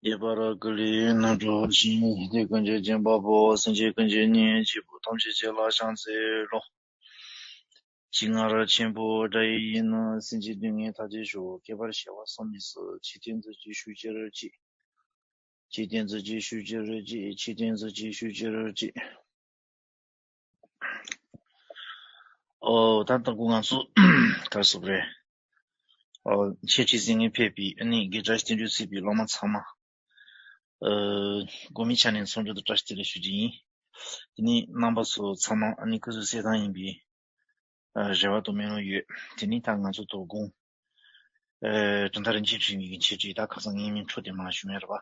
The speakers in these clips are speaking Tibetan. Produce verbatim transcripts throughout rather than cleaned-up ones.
ཡེ་པ་ར་ཀ་ལི་ནང་འགྲོ་ཞིང་། དེ་ཀུན་གྱི་སྦྱིན་པ་པོ། སེམས་ཅན་ཀུན་གྱི་སྙིང་རྗེ་པོ། ཐམས་ཅད་ཆོས་ལ་ཕྱག་འཚལ་ལོ། ཅི་ང་ར་ཆེན་པོ་དགྲ་ཡི་ཡིན་ན། སེམས་ཅན་སྡུག་བསྔལ་ཐར་ཅེས་ཤོག །ཁྱད་པར་ཞི་བ་བསམ་མི་སྲིད། ཆོས་ཐུན་མཛད་ཅིང་བཞུགས་ཅི་རུ་ཅིག །ཆོས་ཐུན་མཛད་ཅིང་བཞུགས་ཅི་རུ་ཅིག །ཆོས་ཐུན་མཛད་ཅིང་བཞུགས་ཅི་རུ་ཅིག་ཨོ། ད་ལྟ་གུ་ང་ཚོ་ག་རེ་ཟེར་དགོས་རེད། ཨོ། འཆད་ཁྲིད་གཟིགས་མཁན་ཕེབས་པའི་ཨ་ནི་དགེ་རྒན་བསྟན་འགྲོ་གཟིགས་པའི་སློབ་མ་ཚང་མ། ཨོ། དགོས་མེད་ཆ་ནས་འཚམས་འདྲི་དང་བཀྲ་ཤིས་བདེ་ལེགས་ཞུ་རྒྱུ་ཡིན། དེ་ནས་རྣམ་པ་ཚོ་ཚང་མ་ཨ་ནི་སྐུ་གཟུགས་གསལ་ཐང་ཡིན་པའི་ཨ་རེ་བ་དང་སྨོན་ལམ་ཡོད། དེ་ནས་ད་ང་ཚོ་དོ་དགོང་ཨ་གྲུབ་མཐའ་རིན་ཆེན་འཕྲིན་ལས་ཀྱི་འཆད་ཁྲིད་ད་ཁ་སང་ངའི་མིང་འཕྲོ་དེ་མ་ཞུ་མེད་རེད་པ།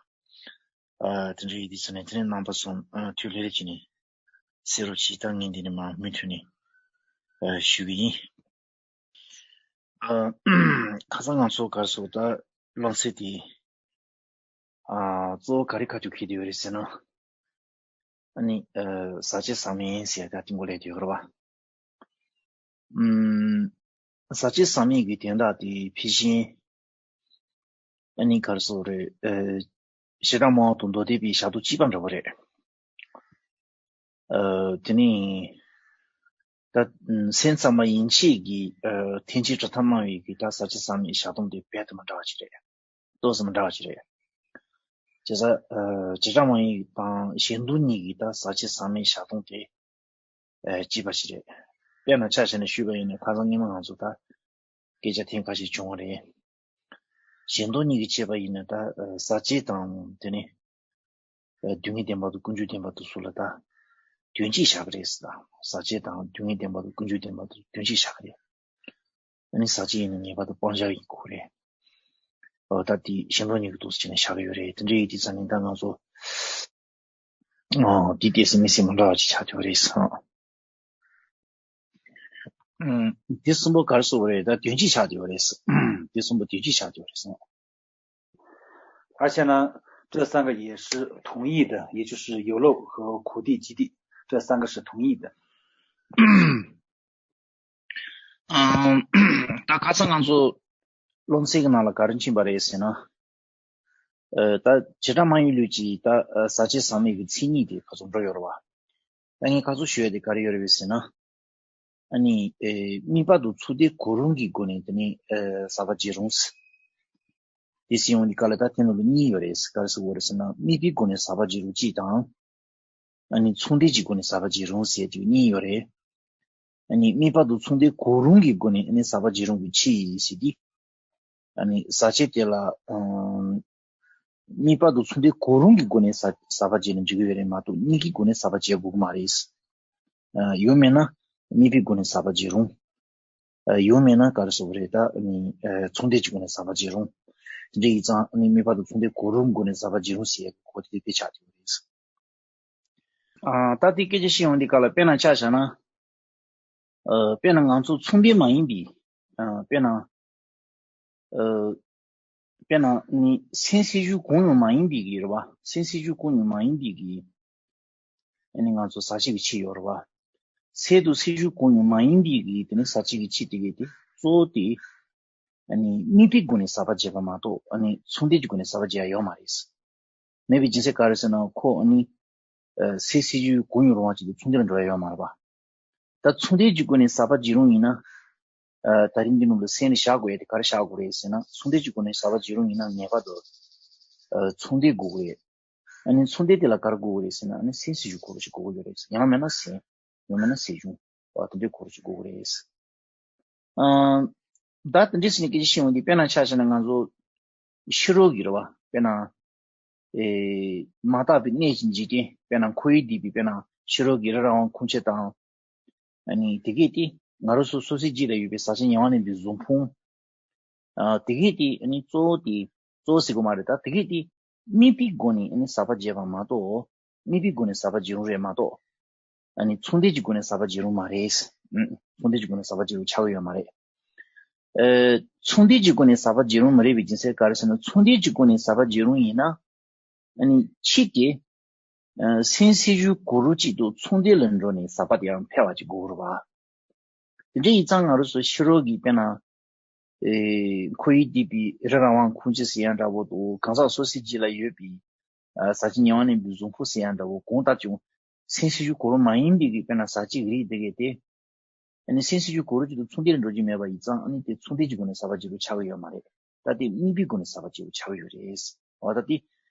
ཨ་དེ་འདྲ་ཡིན་དུས་ཙང་ནས་དེ་ནས་རྣམ་པ་ཚོ་ཨ་ཐུགས་ལྷོད་ལྷོད་བྱས་ནས་གསན་རོགས་གྱིས། ད་ངས་འདི་ནས་མར་མུ་མཐུད་ནས་ཨ་ཞུ་གི་ཡིན། ཨ་ཁ་སང་ང་ཚོ་ག་རེ་ཟེར་དགོས། ད་སློབ་ཚན་དེ་ཨ་གཙོ་བོ་ག་རེ་ཁ་ཐུག་འཁྱེར་བསྡད་ཡོད་རེད་ཟེར་ན། ཨ་ནི་ཨ་ཟག་བཅས་ཟག་མེད་ཟེར་ཡ་ད་དེ་མགོ་ལས་བསྡད་ཡོད་རེད་པ། ཨམ། ཟག་བཅས་ཟག་མེད་ཀྱི་དོན་དག་དེ་ཕལ་ཆེར་ཨ་ནི་ག་རེ་ཟེར་དགོས་རེད། ཨ་བྱེ་བྲག་སྨྲ་བ་དང་མདོ་སྡེ་པའི་ཞག་དོག་གཅིག་པ་འདྲ་པོ་རེད། ཨ་དེ་ནས་ད་སེམས་ཙམ་པ་ཡན་ཆད་ཀྱིས་ཨ་ཐེག་ཆེན་གྲུབ་མཐའ་སྨྲ་བའི་གི་ད་ཟག་བཅས་ཟག་མེད་ཞག་དོག་དེ་རྦད་དེ་མི་འདྲ་བ་ཞིག་རེད། ཏོག་ཙམ་མི་འདྲ་བ་ཞིག་རེད། བྱས་ཙང་ཨ་བྱེ་བྲག་སྨྲ་བ་དང་གཞན་སྟོང་གཉིས་ཀྱི་ད་ཟག་བཅས་ཟག་མེད་ཞག་དོག་དེ་ཨ་གཅིག་པ་ཞིག་རེད། དཔེར་ན་ཆ་བཞག་ནས་ཞུས་པ་ཡིན་ན། ཁ་སང་སྔོན་མ་ང་ཚོ་ད་སྐད་ཆ་ཐེངས་ཁ་ཤས་བྱུང་བ་རེད། གཞན་སྟོང་གཉིས་ཀྱིས་བྱས་པ་ཡིན་ན་ད་ཨ་ཟག་བཅས་དང་དེ་ནས་ཨ་སྡུག་བསྔལ་བདེན་པ་དང་ཀུན་འབྱུང་བདེན་པ་དེ་ཚོ་ལ་ད་དོན་གཅིག་བཞག་གི་རེད་ཟེར། ད་ཟག་བཅས་དང་སྡུག་བསྔལ་བདེན་པ་དང་ཀུན་འབྱུང་བདེན་པ་དེ་དོན་གཅིག་བཞག་གི་རེད། ཨ་ནི་ཟག་བཅས་ཡིན་ན་ངེས་པར་དུ་སྤང་བྱ་ཡིན་དགོས་རེད། ཨོ། ད་དེ་གཞན་སྟོང་གཉིས་ཀྱི་དོན་དུ་བྱས་ནས་བཞག་གི་ཡོད་རེད། དེ་འདྲ་ཡིན་དུས་ཙང་ནས་ད་ང་ཚོ་ཨོ་དེ་ཏོག་ཙམ་མི་སེམས་མི་འདྲ་བ་ཅིག་ཆགས་ཀྱི་ཡོད་རེད་ཟེར། ཨུམ། དེ་གསུམ་པོ་ག་རེ་ཟེར་དགོས་རེད། ད་དོན་གཅིག་ཆགས་ཀྱི་ཡོད་རེད་ཟེར། དེ་གསུམ་པོ་དོན་གཅིག་ཆགས་ཀྱི་ཡོད་རེད་ཟེར། 而且呢，这三个也是同义的，也就是有漏和苦地及地，这三个是同义的。 ཨམ། ད་ཁ་སང་ང་ཚོ་སློབ་ཚན་གྱི་ནང་ལ་ག་རེ་ཕྱིན་པ་རེད་ཟེར་ན། ཨ། ད་བྱེ་བྲག་སྨྲ་བའི་ལུགས་ཀྱི་ད་ཨ་ཟག་བཅས་ཟག་མེད་ཀྱི་མཚན་ཉིད་དེ་ག་ཚོད་འགྲོ་ཡོད་རེད་བ། ད་ངས་ག་ཚོད་ཞུ་ཡ་དེ་ག་རེ་ཡོད་རེད་ཟེར་ན། ཨ་ནི་ཨེ་དམིགས་པ་དང་ཚུལ་ལྡན་གང་རུང་གི་སྒོ་ནས་དེ་ནི་ཨ་ཟག་པ་བརྗེ་རུང་། དེ་ཟེར་ཡོང་དུས་སྐབས་ལ་ད་དེ་ནང་ལ་གཉིས་ཡོད་རེད། ག་རེ་ཟེར་དགོས་རེད་ཟེར་ན། དམིགས་པའི་སྒོ་ནས་ཟག་པ་བརྗེ་རུང་གཅིག་དང་། ཨ་ནི་ཚུལ་ལྡན་གྱི་སྒོ་ནས་ཟག་པ་བརྗེ་རུང་ཟེར་དེ་གཉིས་ཡོད་རེད། ཨ་ནི་དམིགས་པ་དང་ཚུལ་ལྡན་གང་རུང་གི་སྒོ་ནས་ཨ་ནི་ཟག་པ་བརྗེ་རུང་གི་ཕྱིར་ཟེར་དེ། ཨ་ནི་ཟག་བཅས་དེ་ལ་ཨང་དམིགས་པ་དང་ཚུལ་ལྡན་གང་རུང་གི་སྒོ་ནས་ཟག་ཟག་པ་བརྗེ་ན་འགྲིག་གི་ཡོད་རེད་མ་གཏོགས། གཉིས་ཀྱི་སྒོ་ནས་ཟག་པ་བརྗེ་དགོས་ཀྱི་མ་རེད། ཨ། ཡང་མིན་ན་དམིགས་པའི་སྒོ་ནས་ཟག་པ་བརྗེ་རུང་། ཨ། ཡང་མིན་ན་ག་རེ་ཟེར་དགོས་རེད། ད་ཨ་ནི་ཨ་ཚུལ་ལྡན་གྱི་སྒོ་ནས་ཟག་པ་བརྗེ་རུང་། དེ་འདྲ་ཡིན་ཙང་ཨ་ནི་དམིགས་པ་དང་ཚུལ་ལྡན་གང་རུང་སྒོ་ནས་ཟག་པ་བརྗེ་རུང་ཟེར་ཡ་གོ་དེ་དེ་ཆགས་ཀྱི་ཡོད་རེད། ཨ། ད་དེ་སྐད་ཆ་བཤད་ཡོང་དུས་སྐབས་ལ་དཔེར་ན་ཆ་བཞག་ན། ཨ། དཔེར་ན་ང་ཚོ་མཚུངས་ལྡན་མ་ཡིན་པའི། ཨ། དཔེར་ན། ཨ། དཔེར་ན་ནི་སེམས་སེམས་བྱུང་གང་ཡང་མ་ཡིན་པའི་གི་རེད་བ། སེམས་སེམས་བྱུང་གང་ཡང་མ་ཡིན་པའི་གི། ཨ་ནི་ང་ཚོ་ཟག་བཅས་ཀྱི་ཕྱིར་ཡོད་རེད་བ། སེམས་དང་སེམས་བྱུང་གང་ཡང་མ་ཡིན་པའི་གི་དེ་ནི་ཟག་བཅས་ཀྱི་ཕྱིར་དེ་གི་དེ་གཙོ་བོ་དེ། ཨ་ནི་དམིགས་པའི་སྒོ་ནས་ཟག་པ་བརྗེ་བ་མ་གཏོགས་ཨ་ནི་ཚུལ་ལྡན་གྱི་སྒོ་ནས་ཟག་པ་བརྗེ་ཡ་ཡོད་མ་རེད། མེད་པའི་རྒྱུ་མཚན་ག་རེ་ཟེར་ན། ཁོ་ཨ་ནི་ཨ་སེམས་སེམས་བྱུང་གང་ཡང་རུང་བ་ཅིག་དེ་ཚུལ་ལྡན་ལ་འགྲོ་ཡ་ཡོད་མ་རེད་པ། ད་ཚུལ་ལྡན་གྱི་སྒོ་ནས་ཟག་པ་བརྗེ་རུང་ཡིན་ན། ཨ་ད་རིང་འདི་ནང་ལ་སེམས་ལ་བཞག་དགོས་ཡ་དེ་ག་རེ་བཞག་དགོས་རེད་ཟེར་ན། ཚུལ་ལྡན་གྱི་སྒོ་ནས་ཟག་པ་བརྗེ་རུང་ཡིན་ན་ངེས་པར་དུ་ཨ་ཚུལ་ལྡན་དགོས་ཀྱི་རེད། ཨ་ནི་ཚུལ་ལྡན་དེ་ལ་ག་རེ་དགོས་ཀྱི་རེད་ཟེར་ན། ཨ་ནི་སེམས་སེམས་བྱུང་གང་རུང་ཞིག་དགོས་ཀྱི་ཡོད་རེད། ཡང་མིན་ན་སེམས། ཡང་མིན་ན་སེམས་བྱུང་བ་དེ་འདྲའི་གང་རུང་ཞིག་དགོས་ཀྱི་རེད། ཨ། ད་དེ་འདྲའི་ཟེར་ནས་སྐད་ཆ་བཤད་ཡོང་དུས། དཔེར་ན་ཆ་བཞག་ན་ང་ཚོ་ཕྱི་རོལ་གྱི་རེད་བ། དཔེར་ན། ཨེ། མ་དག་པའི་གནས་ཀྱི་འཇིག་རྟེན། དཔེར་ན་འཁོར་བའི་སྡིག་པའི། དཔེར་ན་ཕྱི་རོལ་གྱི་རི་རབ་དབང་ཁུངས་སྐྱེལ་དང་། ཨ་ནི་དེ་གས་དེ་ང་རང་ཚོ་སོ་སོའི་རྒྱུད་ལ་ཡོད་པའི་ཟག་བཅས་ཉེ་བར་གནས་པའི་གཟུགས་ཕུང་། ཨ། དེ་གས་དེ་ཨ་ནི་གཙོ་བོ་དེ་གཙོ་བོ་ཟེར་དགོས་མ་རེད། ད་དེ་གས་དེ་དམིགས་པའི་སྒོ་ནས་ཨ་ནི་ཟག་པ་བརྗེ་བ་མ་གཏོགས། དམིགས་པའི་སྒོ་ནས་ཟག་པ་བརྗེ་རུང་རེད་མ་གཏོགས། ཨ་ནི་ཚུལ་ལྡན་གྱི་སྒོ་ནས་ཟག་པ་བརྗེ་རུང་མ་རེད། ཨུམ། ཚུལ་ལྡན་གྱི་སྒོ་ནས་ཟག་པ་བརྗེ་རུང་ཆགས་ཀྱི་ཡོད་མ་རེད། ཨ། ཚུལ་ལྡན་གྱི་སྒོ་ནས་ཟག་པ་བརྗེ་རུང་མ་རེད་པའི་རྒྱུ་མཚན་ག་རེ་ཟེར་ན། ཚུལ་ལྡན་གྱི་སྒོ་ནས་ཟག་པ་བརྗེ་རུང་ཡིན་ན། ཨ་ནི་ཁྱེད་ཀྱིས་ཨ་སེམས་སེམས་བྱུང་གང་རུང་གཅིག་ཏུ་ཚུལ་ལྡན་ལ་འགྲོ་ནས་ཟག་པ་དེ་ཡང་འཕེལ་བ་ཅིག་དགོས་རེད་བ། དེ་འདྲ་ཡིན་ཙང་ང་རང་ཚོ་ཕྱི་རོལ་གྱི་དཔེར་ན། ཨེ་ཁོ་ཡིས་བསྡུས་པའི་རི་རང་དབང་ཁུངས་སྐྱེལ་ཟེར་ཡ་འདྲ་བོ་དང་གང་ཟག་སོ་སོའི་རྗེས་ལ་ཡོད་པའི་ཨ་ཟབ་ཆོས་ཉེ་བར་གནས་པའི་གཟུངས་ཕུར་ཟེར་ཡ་འདྲ་བོ་གང་ལྟར་ཀྱང་སེམས་སྲིད་བྱུས་གོ་རིམ་མ་ཡིན་པའི་གི་དཔེར་ན་ཟབ་ཆོས་ཀྱི་རིགས་དེ་གས་དེ། ཨ་ནི་སེམས་སྲིད་བྱུས་གོ་རིམ་གཅིག་ཏུ་ཚུལ་ལྡན་འགྲོ་རྒྱུ་མེད་པ་ཡིན་ཙང་ཨ་ནི་དེ་ཚུལ་ལྡན་གྱི་སྒོ་ནས་ཟབ་པ་རྗེ་རུ་ཆགས་ཀྱི་ཡོད་མ་རེད། ད་དེ་དམིགས་པའི་སྒོ་ནས་ཟབ་པ་རྗེ་རུ་ཆགས་ཀྱི་ཡོད་རེད། འོ་ད་དེ་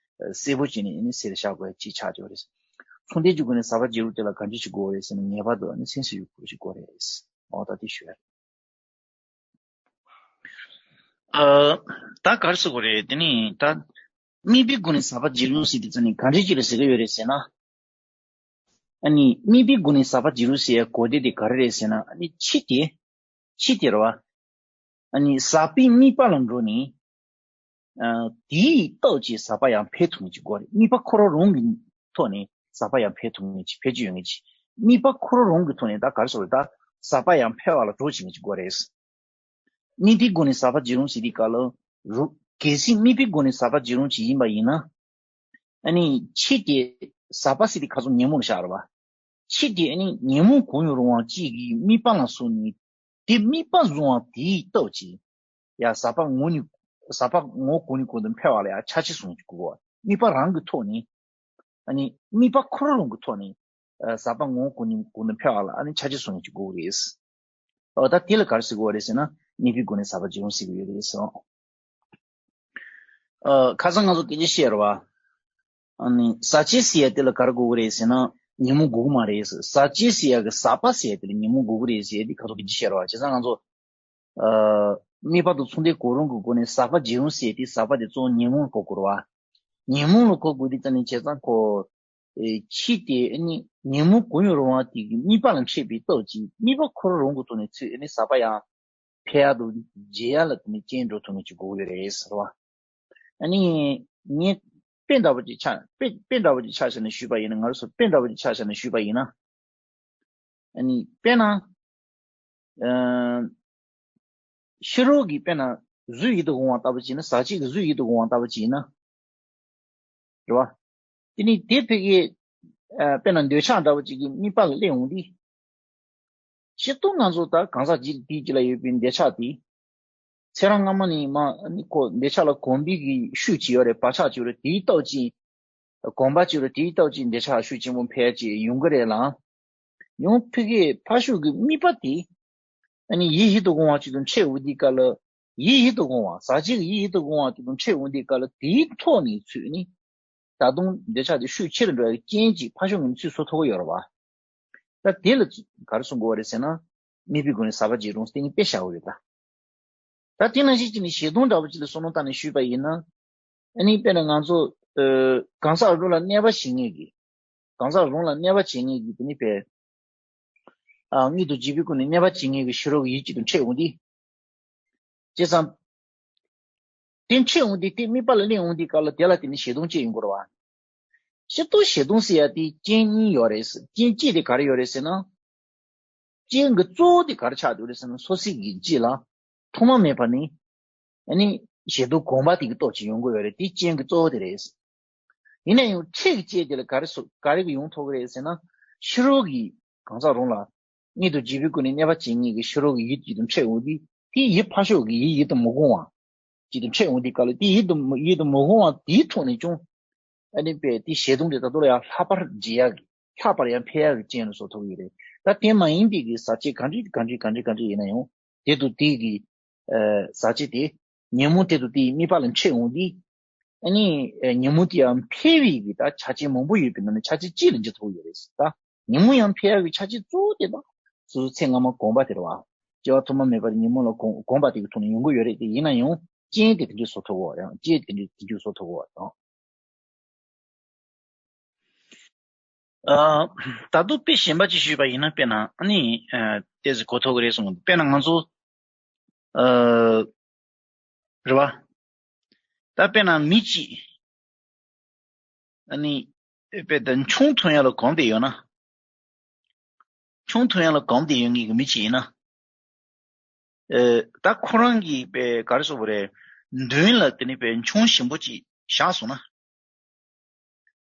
གསལ་པོ་བྱས་ནས་ཨ་ནི་གསལ་བཤད་དགོས་ཡ་གཅིག་ཆགས་ཀྱི་ཡོད་རེད། ཚུལ་ལྡན་གྱི་སྒོ་ནས་ཟབ་པ་རྗེ་རུ་དེ་ལ་གང་ཅི་ཞིག་དགོས་རེད་ཟེར་ན་ངེས་པར་དུ་ཨ་ནི་སེམས་སྲིད་བྱུས་གོ་རིམ་ཞིག་དགོས་རེད། འོ་ད་དེ་ཞུ་ཡ་རེད། ཨ། ད་ག་རེ་ཟེར་དགོས་རེད། དེ་ནི་ད་དམིགས་པའི་སྒོ་ནས་ཟབ་པ་རྗེ་རུ་ཟེར་དུས་ཙམ་ནས་གང་འདྲ་ཅིག་ལ་ཟེར་གྱི་ཡོད་རེད་ཟེར་ན། ཨ་ནི་དམིགས་པའི་སྒོ་ནས་ཟབ་པ་རྗེ་རུ་ཟེར་ཡ་གོ་བདེ་དེ་ག་རེ་རེད་ཟེར་ན། ཨ་ནི་ཕྱི་དེ། ཕྱི་དེ་རེད་བ། ཨ་ནི་ཟབ་པའི་དམིགས་པ་ལ་འགྲོ་ནས། ཨ། དེའི་སྟོབས་ཀྱིས་ཟབ་པ་ཡང་འཕེལ་ཐུབ་ངེས་ཀྱི་དགོས་རེད། དམིགས་པ་ཁོ་རང་རང་གི་ཐོག་ནས་ཟབ་པ་ཡང་འཕེལ་ཐུབ་ངེས་ཀྱི་འཕེལ་རྒྱས་ཡོང་ངེས་ཀྱི། དམིགས་པ་ཁོ་རང་རང་གི་ཐོག་ནས་ད་ག་རེ་ཟེར་དགོས་རེད། ད་ཟབ་པ་ཡང་འཕེལ་བ་ལ་གྲོགས་བྱེད་ངེས་ཀྱི་དགོས་རེད། དམིགས་པའི་སྒོ་ནས་ཟབ་པ་རྗེ་རུ་ཟེར་དུས་སྐབས་ལ། རུ། གལ་སྲིད་དམིགས་པའི་སྒོ་ནས་ཟབ་པ་རྗེ་རུ་ཅིག་ཡིན་པ་ཡིན་ན། ཨ་ནི་ཕྱི་དེ་ཟབ་པ་ཟེར་དུས་ཁ་སང་ཉོན་མོངས་ལ་བཞག་རེད་བ། ཕྱི་དེ་ཨ་ནི་ཉོན་མོངས་གང་ཡང་རུང་བ་གཅིག་གི་དམིགས་པ་ལ་སོང་ནས་དེ་དམིགས་པ་བཟུང་བ་དེའི་སྟོབས་ཀྱིས་ཡང་ཟབ་པ་ངོ་ནས་ཟབ་པ་ངོ་གོང་ནས་གོང་དུ་འཕེལ་བ་ལ་ཡང་ཆ་ཅིག་སོང་གི་དགོས། དམིགས་པ་རང་གི་ཐོག་ནས། ཨ་ནི་དམིགས་པ་ཁོ་རང་གི་ཐོག་ནས་ཨ་ཟབ་པ་ངོ་གོང་ནས་གོང་དུ་འཕེལ་བ་ལ་ཨ་ནི་ཆ་ཅིག་སོང་ཡང་ཅིག་དགོས་རེད། འོ་ད་དེ་ལ་ག་རེ་ཟེར་དགོས་རེད་ཟེར་ན་དམིགས་པའི་སྒོ་ནས་ཟབ་པ་རྗེ་རུ་ཟེར་གྱི་ཡོད་རེད་ཟེར། ཨ། ཁ་སང་ང་ཚོ་སྐད་ཆ་བཤད་རེད་བ། ཨ་ནི་ཟབ་ཆོས་ཟེར་ཡ་དེ་ལ་ག་རེ་དགོས་ཀྱི་རེད་ཟེར་ན་ཉོན་མོངས་དགོས་ཀྱི་མ་རེད་ཟེར། ཟབ་ཆོས་ཟེར་ཡ་གི་ཟབ་པ་ཟེར་ཡ་དེ་ལ་ཉོན་མོངས་དགོས་ཀྱི་རེད་ཟེར་ཡ་དེ་ཁ་སང་སྐད་ཆ་བཤད་རེད་བ། བྱས་ཙང་ང་ཚོ། ཨ། དམིགས་པ་དང་ཚུལ་ལྡན་གོ་རིམ་གྱི་སྒོ་ནས་ཟབ་པ་རྗེ་རུ་ཟེར་ཡ་དེ་ཟབ་པ་དེ་གཙོ་བོ་ཉོན་མོངས་ལ་གོ་དགོས་རེད་བ། ཉོན་མོངས་ལ་གོ་དགོས་དུས་ཙམ་ནས་བྱས་ཙང་ཁོ། ཨེ། ཕྱི་དེ་ཨ་ནི་ཉོན་མོངས་གང་ཡང་རུང་བ་དེ་གི་དམིགས་པ་ལ་འཕྲད་པའི་སྟོབས་ཀྱིས་དམིགས་པ་ཁོ་རང་རང་གི་ཐོག་ནས་ཚུར་ཨ་ནི་ཟབ་པ་ཡང་འཕེལ་ཡ་དང་རྒྱས་ཡ་ལ་དེ་ནི་རྐྱེན་འགྲོ་ཐུབ་ངེས་ཀྱི་དགོས་ཀྱི་རེད་ཟེར་བ། ཨ་ནི་ངས་དཔེ་འདྲ་བོ་ཅིག་ཆ་དཔེ་དཔེ་འདྲ་བོ་ཅིག་ཆ་བཞག་ནས་ཞུས་པ་ཡིན་ན། ང་རང་ཚོ་དཔེ་འདྲ་བོ་ཅིག་ཆ་བཞག་ནས་ཞུས་པ་ཡིན་ན། ཨ་ནི་དཔེར་ན། ཨ། ཕྱི་རོལ་གྱི་དཔེར་ན་གཟུགས་ཡིད་དུ་འོང་བ་ལྟ་བུ་ཅིག་ཡིན་ན། ཟབ་ཆོས་ཀྱི་གཟུགས་ཡིད་དུ་འོང་བ་ལྟ་བུ་ཅིག་ཡིན་ན། རེད་བ། དེ་ནི་དེ་ཕ་གི། ཨ། དཔེར་ན་འདོད་ཆགས་འདྲ་བོ་ཅིག་གི་དམིགས་པ་ལ་སླེབས་འོང་དུས། སྤྱིར་བཏང་ང་ཚོ་ད་གང་ཟག་གཅིག་དེའི་རྒྱུད་ལ་ཡོད་པའི་འདོད་ཆགས་དེ། ཚེ་རབས་སྔ་མ་ནས་མ་ནི་ཁོ་འདོད་ཆགས་ལ་གོམས་པའི་གི་ཤུགས་ཅིག་ཡོད་རེད། བག་ཆགས་ཅིག་ཡོད་རེད། དེའི་སྟོབས་ཀྱིས། གོམས་པ་ཅིག་ཡོད་རེད། དེའི་སྟོབས་ཀྱིས་འདོད་ཆགས་ཤུགས་ཆེན་པོ་འཕེལ་ཅིག་ཡོང་གི་རེད་ལ། ཡང་ཕ་གི་ཕར་ཕྱོགས་ཀྱི་དམིགས་པ་དེ། ཨ་ནི་ཡིད་ཡིད་དུ་འོང་བ་ཅིག་ཏུ་འཕྲད་འོང་དུས་སྐབས་ལ། ཡིད་ཡིད་དུ་འོང་བ། ཟབ་ཆོས་ཀྱི་ཡིད་ཡིད་དུ་འོང་བ་ཅིག་ཏུ་འཕྲད་འོང་དུས་སྐབས་ལ་དེའི་ཐོག་ནས་ཚུར་ནི། ད་དུང་འདོད་ཆགས་དེ་ཤུགས་ཆེ་རུ་འགྲོ་བའི་རྐྱེན་གྱིས་ཕར་ཕྱོགས་ནས་ཚུར་བཟོ་ཐུབ་ཀྱི་ཡོད་རེད་བ། ད་དེ་ལ་ག་རེ་གསུང་དགོས་པ་རེད་ཟེར་ན། དམིགས་པའི་སྒོ་ནས་ཟབ་པ་རྗེ་རུ་ཟེར་དེ་ནི་དཔེ་བཞག་ཡོད་རེད་ད། ད་དེ་ནང་བཞིན་གྱི་ནི་བཞེད་དོན་འདྲ་བོ་ཅིག་ལ་བསམ་བློ་བཏང་ནས་ཞུས་པ་ཡིན་ན། ཨ་ནི་དཔེར་ན་ང་ཚོ། ཨ། གང་ཟག་རང་ལ་གནོད་པ་བྱེད་མཁན་གྱི། གང་ཟག་རང་ལ་གནོད་པ་བྱེད་མཁན་གྱི་དེ་ནི་དཔེ། ཨ། དངོས་དང་བརྒྱུད་པའི་སྒོ་ནས་གནོད་པ་བྱེད་མཁན་གྱི་ཕྱི་རོལ་གྱི་ཡུལ་གཅིག་ཏུ་འཕྲད་འོང་དུས། བྱས་ཙང་། དེ་འཕྲད་འོང་དུས་དེ་དམིགས་པ་ལ་སླེབས་འོང་དུས་སྐབས་ལ་དེ་ལ་དེ་ནི་བཞེད་དོན་གཅིག་ཡོང་གི་རེད་བ། སྤྱིར་བཏང་བཞེད་དོན་ཟེར་ཡ་དེ་རྐྱེན་གཉིས་ཡོད་རེད་ཟེར། རྐྱེན་གཅིག་དེ་ག་རེ་ཡོད་རེད་ཟེར་ན། རྐྱེན་གྱི་གཙོ་བོ་དེ་ག་རེ་ཆགས་འདུག་རེད་ཟེར་ན། སོ་སོའི་གི་རྗེས་ལ་ཐོག་མ་མེད་པ་ནས། ཨ་ནི་བཞེད་དོན་གོམས་པ་དེ་གི་སྟོབས་ཀྱིས་ཡོང་གི་ཡོད་རེད། དེ་རྐྱེན་གྱི་གཙོ་བོ་དེ་རེད། ཡིན་ན་ཡང་འཕྲལ་གྱི་རྐྱེན་དེ་ལ་ག་རེ་སོ་ག་རེ་གི་ཡོང་ཐུབ་ཀྱི་རེད་ཟེར་ན། ཕྱི་རོལ་གྱི་གང་ཟག་རང་ལ་དངོས་དང་བརྒྱུད་པའི་སྒོ་ནས་གནོད་པ་བྱེད་མཁན་གྱི་ཕྱི་རོལ་གྱི་ཡུལ་གཅིག་ཏུ་འཕྲད་འོང་དུས། དེ་ཡུལ་ཕར་ཕྱོགས་ཀྱི་ཡུལ་ཡིད་དུ་མི་འོང་བ་གཅིག་ཏུ་འཕྲད་འོང་དུས་སྐབས་ལ། དེ་ཡིད་དུ་ཡིད་དུ་མི་འོང་བ་དེའི་ཐོག་ནས་ཀྱང་ཨ་ནི་དཔེ་དེ་བཞེད་དོན་དེ་ད་དུང་ཡང་ལྷག་པར་རྒྱས་ཡག་གི། ལྷག་པར་ཡང་འཕེལ་ཡག་གི་རྐྱེན་ལ་བཟོ་ཐུབ་ཀྱི་རེད། ད་དེ་མ་ཡིན་པའི་གི་ཟབ་ཆོས་ག་འདྲ་ག་འདྲ་ག་འདྲ་ག་འདྲ་ཡིན་ན་ཡང་། དེ་དང་དེ་གི། ཨ། ཟབ་ཆོས་དེ་ཉོན་མོངས་དེ་དང་དེའི་དམིགས་པ་ལ་འཕྲད་འོང་དུས། ཨ་ནི། ཨ། ཉོན་མོངས་དེ་ཡང་འཕེལ་བའི་གི་ད་ཆ་རྐྱེན་མང་པོ་ཡོད་པའི་ནང་ནས་ཆ་རྐྱེན་གཅིག་ལ་འགྱུར་ཐུབ་ཀྱི་ཡོད་རེད་ཟེར། ད་ཉོན་མོངས་ཡང་འཕེལ་ཡག་གི་ཆ་རྐྱེན་གཙོ་བོ་དེ་ད་སོ་སོའི་ཚེ་སྔ་མ་གོམས་པ་དེ་རེད་བ། སྐྱེ་བ་ཐོག་མ་མེད་པར་ཉོན་མོངས་ལ་གོམས་གོམས་པ་དེ་གི་ཐོག་ནས་ཡོང་གི་ཡོད་རེད་དེ། ཡིན་ན་ཡང་རྐྱེན་དེ་དེ་འདྲ་བཟོ་ཐུབ་ཀྱི་ཡོད་རེད། རྐྱེན་དེ་འདྲ་དེ་འདྲ་བཟོ་ཐུབ་ཀྱི་ཡོད་རེད། ཨ། ད་དུང་དཔེ་གཞན་པ་ཅིག་ཞུས་པ་ཡིན་ན། དཔེར་ན་ཨ་ནི། ཨ། ཏོག་ཙམ་གོ་ཐུབ་ཀྱི་རེད་གསུངས། དཔེར་ན་ང་ཚོ། ཨ། རེད་བ། ད་དཔེར་ན་མི་གཅིག་ཨ་ནི། དཔེ་ད་ཆང་འཐུང་ཡ་ལ་གོམས་བསྡད་ཡོད་ན། ཆང་འཐུང་ཡ་ལ་གོམས་བསྡད་ཡོད་མཁན་གྱི་མི་གཅིག་ཡིན་ན། ཨེ། ད་ཁོ་རང་གི་དཔེ་ག་རེ་ཟེར་དགོས་རེད། མདུན་ལ་དེ་ནི་དཔེ་ཆང་ཞིམ་པོ་ཅིག་བཞག་སོང་ན།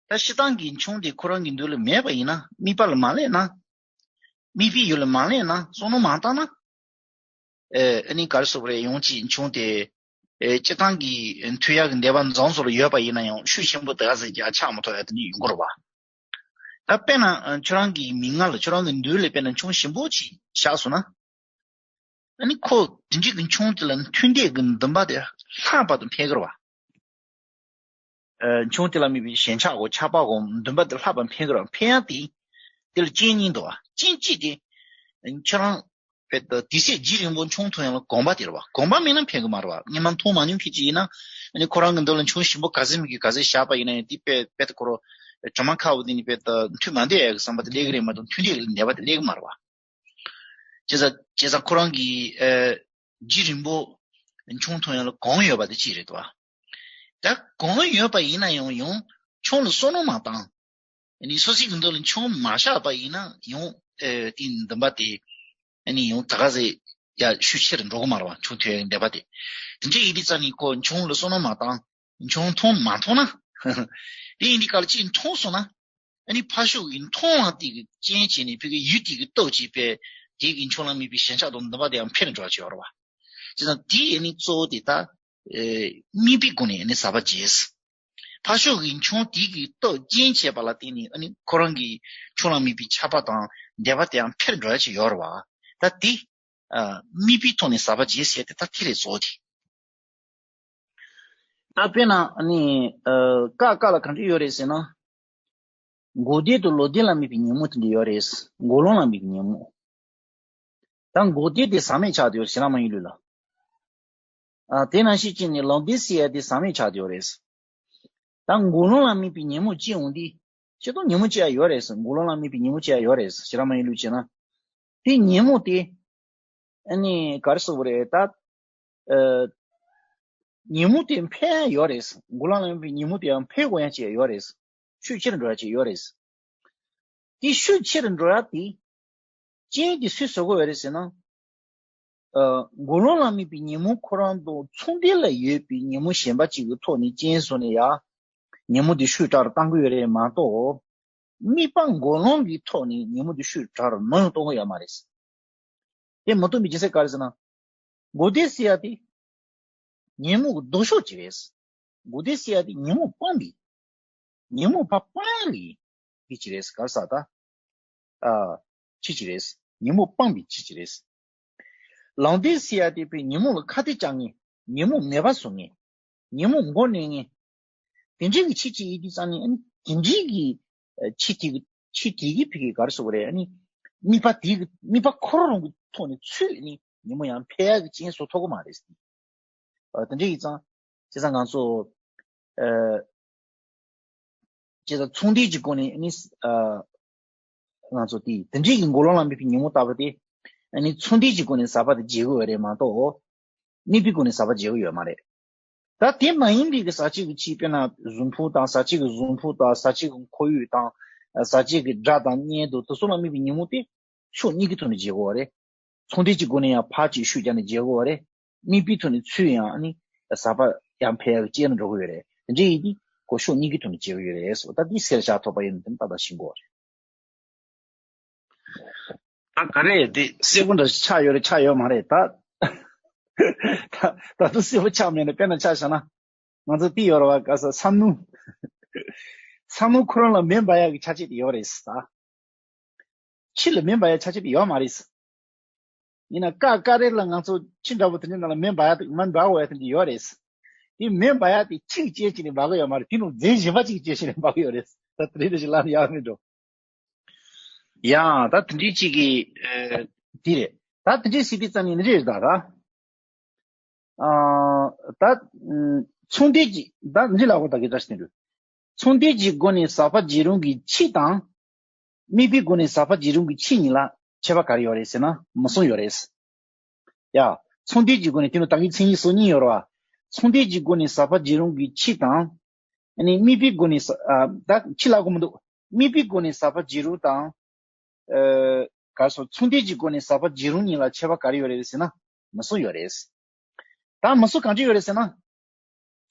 ད་སྤྱིར་བཏང་གི་ཆང་དེ་ཁོ་རང་གི་མདུན་ལ་མེད་པ་ཡིན་ན། དམིགས་པ་ལ་མ་སླེབས་ན། དམིགས་པའི་ཡུལ་ལ་མ་སླེབས་ན། བསམ་བློ་མ་བཏང་ན། ཨ་ནི་ག་རེ་ཟེར་དགོས་རེད། ཡང་ཅིག་མཆོང་དེ། ཨེ། སྤྱིར་བཏང་གི་མཐུན་ཡག་གི་འདོད་པ་འཛོམས་སོགས་ལ་ཡོད་པ་ཡིན་ན་ཡང་ཤུགས་ཆེན་པོ་དེ་ག་ཟེར་རྒྱག་ཆགས་མ་ཐུབ་ཡ་དེ་འདྲ་ཡོང་གི་རེད་བ། ད་དཔེར་ན་ཁྱོད་རང་གི་མིག་སྔར་ལ་ཁྱོད་རང་གི་མདུན་ལ་དཔེར་ན་མཆོང་ཞིམ་པོ་ཅིག་བཞག་སོང་ན། ཨ་ནི་ཁོ་དེ་འདྲའི་གི་མཆོང་དེ་ལ་མཐུན་འདོད་ཀྱི་འདུན་པ་དེ་ལྷག་པར་དུ་འཕེལ་གི་རེད་བ། ཨ། མཆོང་དེ་ལ་དམིགས་པའི་ཞེན་ཆགས་སྒོ་ཆགས་པ་སྒོ་འདུན་པ་དེ་ལྷག་པར་འཕེལ་གི་རེད་བ། འཕེལ་ཡག་དེ་དེ་ལ་རྐྱེན་གཉིས་འདུག་བ། རྐྱེན་གཅིག་དེ་ཁྱོད་རང་དཔེ་ད་དུས་ཚོད་རྒྱུན་རིང་པོ་མཆོང་ཐུབ་ཡག་ལ་གོམས་པ་དེ་རེད་བ། གོམས་པ་མེད་ན་འཕེལ་གི་མ་རེད་བ། སྔོན་མ་མཐོང་མ་མྱོང་མཁན་ཅིག་ཡིན་ན། ཨ་ནི་ཁོ་རང་གི་མདུན་ལ་མཆོང་ཞིམ་པོ་ག་ཚོད་མིན་གི་ག་ཚོད་བཞག་པ་ཡིན་ན་ཡང་དེ་དཔེ་དཔེ་ད་ཁོ་རང་གྲ་མ་ཁ་བོ་དེ་ནི་དཔེ་ད་མཐུན་མ་འདོད་ཡག་གི་བསམ་པ་དེ་སླེབས་གི་རེད་མ་གཏོགས་མཐུན་འདོད་ཀྱི་འདོད་པ་དེ་སླེབས་གི་མ་རེད་བ། བྱས་ཙང་བྱས་ཙང་ཁོ་རང་གིས་ཨ་རྒྱུན་རིང་པོ་མཆོང་ཐུབ་ཡག་ལ་གོམས་ཡོད་པ་དེ་གཅིག་རེད་དོ། ད་གོམས་ཡོད་པ་ཡིན་ན་ཡང་ཡང་མཆོང་ལ་བསམ་བློ་མ་བཏང་། ཨ་ནི་སོ་སོའི་གི་མདུན་ལ་མཆོང་མ་བཞག་པ་ཡིན་ན་ཡང་ཨ་དེའི་འདུན་པ་དེ་ཨ་ནི་ཡང་ད་ག་ཟེ་ཡ་ཤུགས་ཆེ་རུ་འགྲོ་གི་མ་རེད་བ། མཆོང་ཐུབ་ཡག་གི་འདོད་པ་དེ། དེ་འདྲ་ཡིན་དུས་ཙང་ནི་ཁོ་མཆོང་ལ་བསམ་བློ་མ་བཏང་། མཆོང་མཐོང་མ་མཐོང་ན། དེ་ཡིན་དུས་ག་ལ་ཅིག་མཐོང་སོང་ན། ཨ་ནི་ཕར་ཕྱོགས་ཀྱི་མཐོང་བ་དེ་གི་རྐྱེན་བྱས་ནས་ཕ་གི་ཡུལ་དེ་གི་སྟོབས་ཀྱིས་པས་དེ་གི་མཆོང་ལ་དམིགས་པའི་ཞེན་ཆགས་དང་འདུན་པ་དེ་ཡང་འཕེལ་འགྲོ་བ་ཅིག་ཡོད་རེད་བ། བྱས་ཙང་དེ་ཨ་ནི་གཙོ་བོ་དེ་ད་ཨེ་དམིགས་པའི་སྒོ་ནས་ཨ་ནི་ཟག་པ་བྱས། ཕར་ཕྱོགས་ཀྱི་མཆོང་དེ་གི་སྟོབས་རྐྱེན་བྱས་པ་ལ་བརྟེན་ནས་ཨ་ནི་ཁོ་རང་གི་མཆོང་ལ་དམིགས་པའི་ཆགས་པ་དང་འདོད་པ་དེ་ཡང་འཕེལ་འགྲོ་བ་ཅིག་ཡོད་རེད་བ། ད་དེ་ཨ་དམིགས་པའི་ཐོག་ནས་ཟག་པ་བྱས་ཟེར་ཏེ་ད་དེ་རེད་གཙོ་བོ་དེ། ད་དཔེར་ན་ཨ་ནི་ཨ་ཀ་ཀ་ལ་ག་འདྲ་ཡོད་རེད་ཟེར་ན། འགོག་བདེན་དང་ལོག་བདེན་ལ་དམིགས་པའི་ཉོན་མོངས་དེ་འདྲ་ཡོད་རེད། འགོག་ལམ་ལ་དམིགས་པའི་ཉོན་མོངས། ད་འགོག་བདེན་དེ་ཟག་མེད་ཆགས་བསྡད་ཡོད་རེད། ཞེ་དྲག་མ་ཡིན་ལུགས་ལ། ཨ་དེ་ནང་བཞིན་བྱས་ནས་ལོག་བདེན་ཟེར་ཡ་དེ་ཟག་མེད་ཆགས་བསྡད་ཡོད་རེད། ད་འགོག་ལམ་ལ་དམིགས་པའི་ཉོན་མོངས་སྐྱེ་འོང་དུས་སྤྱིར་བཏང་ཉོན་མོངས་སྐྱེ་ཡ་ཡོད་རེད། འགོག་ལམ་ལ་དམིགས་པའི་ཉོན་མོངས་སྐྱེ་ཡ་ཡོད་རེད། ཞེ་དྲག་མ་ཡིན་ལུགས་བྱས་ན། དེ་ཉོན་མོངས་དེ་ཨ་ནི་ག་རེ་ཟེར་དགོས་རེད་ད། ཨ་ཉོན་མོངས་དེ་འཕེལ་ཡ་ཡོད་རེད། འགོག་ལམ་ལ་དམིགས་པའི་ཉོན་མོངས་དེ་ཡང་འཕེལ་དགོས་ཡ་ཅིག་ཡོད་རེད། ཤུགས་ཆེར་འགྲོ་ཡ་ཅིག་ཡོད་རེད། དེ་ཤུགས་ཆེར་འགྲོ་ཡ་དེ་རྐྱེན་དེ་སུས་བཟོ་དགོས་ཡོད་རེད་ཟེར་ན། ཨ་འགོག་ལམ་ལ་དམིགས་པའི་ཉོན་མོངས་ཁོ་རང་དང་མཚུངས་ལྡན་ལ་ཡོད་པའི་ཉོན་མོངས་གཞན་པ་ཅིག་གི་ཐོག་ནས་རྐྱེན་བཟོས་ནས་ཡ། ཉོན་མོངས་དེ་ཤུགས་དྲག་རུ་གཏང་གི་ཡོད་རེད་མ་གཏོགས། དམིགས་པ་འགོག་ལམ་གྱི་ཐོག་ནས་ཉོན་མོངས་དེ་ཤུགས་དྲག་རུ་མི་ཡོང་གཏོང་གི་ཡོད་མ་རེད། དེ་མ་གཏོགས་མི་རྒྱུ་མཚན་ག་རེ་ཟེར་ན། འགོག་བདེན་ཟེར་ཡ་དེ་ཉོན་མོངས་ཀྱི་ལྡོག་ཕྱོགས་ཅིག་རེད། འགོག་བདེན་ཟེར་ཡ་དེ་ཉོན་མོངས་སྤངས་པའི། ཉོན་མོངས་ཕར་སྤང་ཡ་གི་དེ་ཅིག་རེད། ག་རེ་ཟེར་ད། ཨ་ཆོས་ཅིག་རེད། ཉོན་མོངས་སྤངས་པའི་ཆོས་ཅིག་རེད། ལམ་བདེན་ཟེར་ཡ་དེ་དཔེ་ཉོན་མོངས་ལ་ཁ་གཏད་བཅག་མཁན། ཉོན་མོངས་མེད་པ་བཟོ་མཁན། ཉོན་མོངས་མགོ་མནན་མཁན། དེ་འདྲའི་གི་ཆོས་ཅིག་ཡིན་དུས་ཙང་ནས་ཨ་ནི་དེ་འདྲའི་གི་ཨ་ཆོས་དེ་གི་ཆོས་དེ་གི་ཕ་གི་ག་རེ་ཟེར་དགོས་རེད། ཨ་ནི་དམིགས་པ་དེ་གི་དམིགས་པ་ཁོ་རང་གི་ཐོག་ནས་ཚུད་ནས་ཉོན་མོངས་ཡང་འཕེལ་ཡག་གི་རྐྱེན་བཟོ་ཐུབ་ཀྱི་མ་རེད། ཨ་དེ་འདྲ་ཡིན་ཙང་། བྱས་ཙང་ང་ཚོ་ཨ་བྱས་ཙང་མཚུངས་ལྡན་གྱི་སྒོ་ནས་ཨ་ནི་ཨ་ང་ཚོ་དེ་དེ་འདྲའི་གི་འགོག་ལམ་ལ་དམིགས་པའི་ཉོན་མོངས་ལྟ་བུ་དེ་ཨ་ནི་མཚུངས་ལྡན་གྱི་སྒོ་ནས་ཟག་པ་དེ་བརྗེ་གི་ཡོད་རེད་མ་གཏོགས། དམིགས་པའི་སྒོ་ནས་ཟག་པ་བརྗེ་གི་ཡོད་མ་རེད། ད་དེ་མ་ཡིན་པའི་གི་ཟག་བཅས་ཀྱི་ཆོས་དཔེར་ན་གཟུགས་ཕུང་དང་ཟག་བཅས་ཀྱི་གཟུགས་ཕུང་དང་ཟག་བཅས་ཀྱི་ཁོར་ཡུག་དང་ཟག་བཅས་ཀྱི་སྒྲ་དང་བརྙན་དང་དེ་ཚོ་ལ་དམིགས་པའི་ཉོན་མོངས་དེ་ཕྱོགས་གཉིས་ཀྱི་ཐོག་ནས་བརྗེ་གི་ཡོད་རེད། མཚུངས་ལྡན་གྱི་སྒོ་ནས་ཡང་ཕར་གཅིག་ཤུགས་རྒྱག་ནས་བརྗེ་གི་ཡོད་རེད། དམིགས་པའི་ཐོག་ནས་ཚུར་ཡང་ནི་ཟག་པ་ཡང་འཕེལ་ཡག་གི་རྐྱེན་འགྲོ་གི་ཡོད་རེད། དེ་འདྲ་ཡིན་དུས་ཁོ་ཕྱོགས་གཉིས་ཀྱི་ཐོག་ནས་བརྗེ་གི་ཡོད་རེད་ཟེར་བ་ད་འདི་གསལ་བཞག་ཐོགས་པ་ཡིན་ན་དེ་ནི་ཏག་ཏག་ཤེས་དགོས་རེད། ད་ག་རེ་དེ་གསལ་པོ་འདྲ་ཞིག་ཆགས་ཡོད་རེད་ཆགས་ཡོད་མ་རེད་ད། ད་ད་དུང་གསལ་པོ་ཆགས་མེད་ན་དཔེར་ན་ཆ་བཞག་ན། ང་ཚོ་དེ་ཡོད་རེད་བ། ག་ས་བསམ་མནོ། བསམ་མནོ་ཁོ་རང་ལ་མེ་འབར་ཡག་གི་ཆ་ཤས་དེ་ཡོད་རེད་ད། ཕྱི་ལ་མེ་འབར་ཡག་ཆ་ཤས་དེ་ཡོད་མ་རེད། ཡིན་ན་ཀ་ཀ་རེ་ལ་ང་ཚོ་ཁྱི་འདྲ་པོ་དེ་འདྲའི་ནང་ལ་མེ་འབར་ཡག་དེ་མེ་འབར་འོ་ཡག་དེ་འདྲ་ཡོད་རེད། དེ་མེ་འབར་ཡག་དེ་ཁྱི་གིས་བྱས་བྱས་ནས་འབར་གི་ཡོད་མ་རེད། དེ་ནང་རྫས་གཞན་པ་ཅིག་གིས་བྱས་བྱས་ནས་འབར་གི་ཡོད་རེད། ད་དེ་རིང་འདི་ཞིག་ལབ་ན་ཡག་མི་འགྲོ། ཡང་ད་དེ་འདྲའི་ཅིག་གི་ཨེ་དེ་རེད། ད་དེ་འདྲའི་སྲིད་པའི་རྩ་ནས་འདི་རེད་ད་ད། ཨ་ད་མཚུངས་ལྡན་གྱི་ད་འདི་ལ་གོ་ད་གི་ད་ཞིག་འདུག་མཚུངས་ལྡན་གྱི་སྒོ་ནས་ཟག་པ་བརྗེ་རུང་གི་ཕྱིར་དང་། དམིགས་པའི་སྒོ་ནས་ཟག་པ་བརྗེ་རུང་གི་ཕྱིར་གཉིས་ལ་ཁྱད་པར་ག་རེ་ཡོད་རེད་ཟེར་ན་མུ་གསུམ་ཡོད་རེད། ཡ། མཚུངས་ལྡན་གྱི་སྒོ་ནས་དེ་ནི་ད་གིན་མཚན་ཉིད་སོ་གཉིས་ཡོད་རེད་བ། མཚུངས་ལྡན་གྱི་སྒོ་ནས་ཟག་པ་བརྗེ་རུང་གི་ཕྱིར་དང་། ཨ་ནི་དམིགས་པའི་སྒོ་ནས་ཟ་ཨ་ད་ཕྱིར་ལབ་དགོས་མི་འདུག་དམིགས་པའི་སྒོ་ནས་ཟག་པ་བརྗེ་རུང་དང་། ཨ་ག་རེ་ཟེར་མཚུངས་ལྡན་གྱི་སྒོ་ནས་ཟག་པ་བརྗེ་རུང་གཉིས་ལ་ཁྱད་པར་ག་རེ་ཡོད་རེད་ཟེར་ན་མུ་གསུམ་ཡོད་རེད། ད་མུ་གསུམ་གང་ཅི་ཡོད་རེད་ཟེར་ན།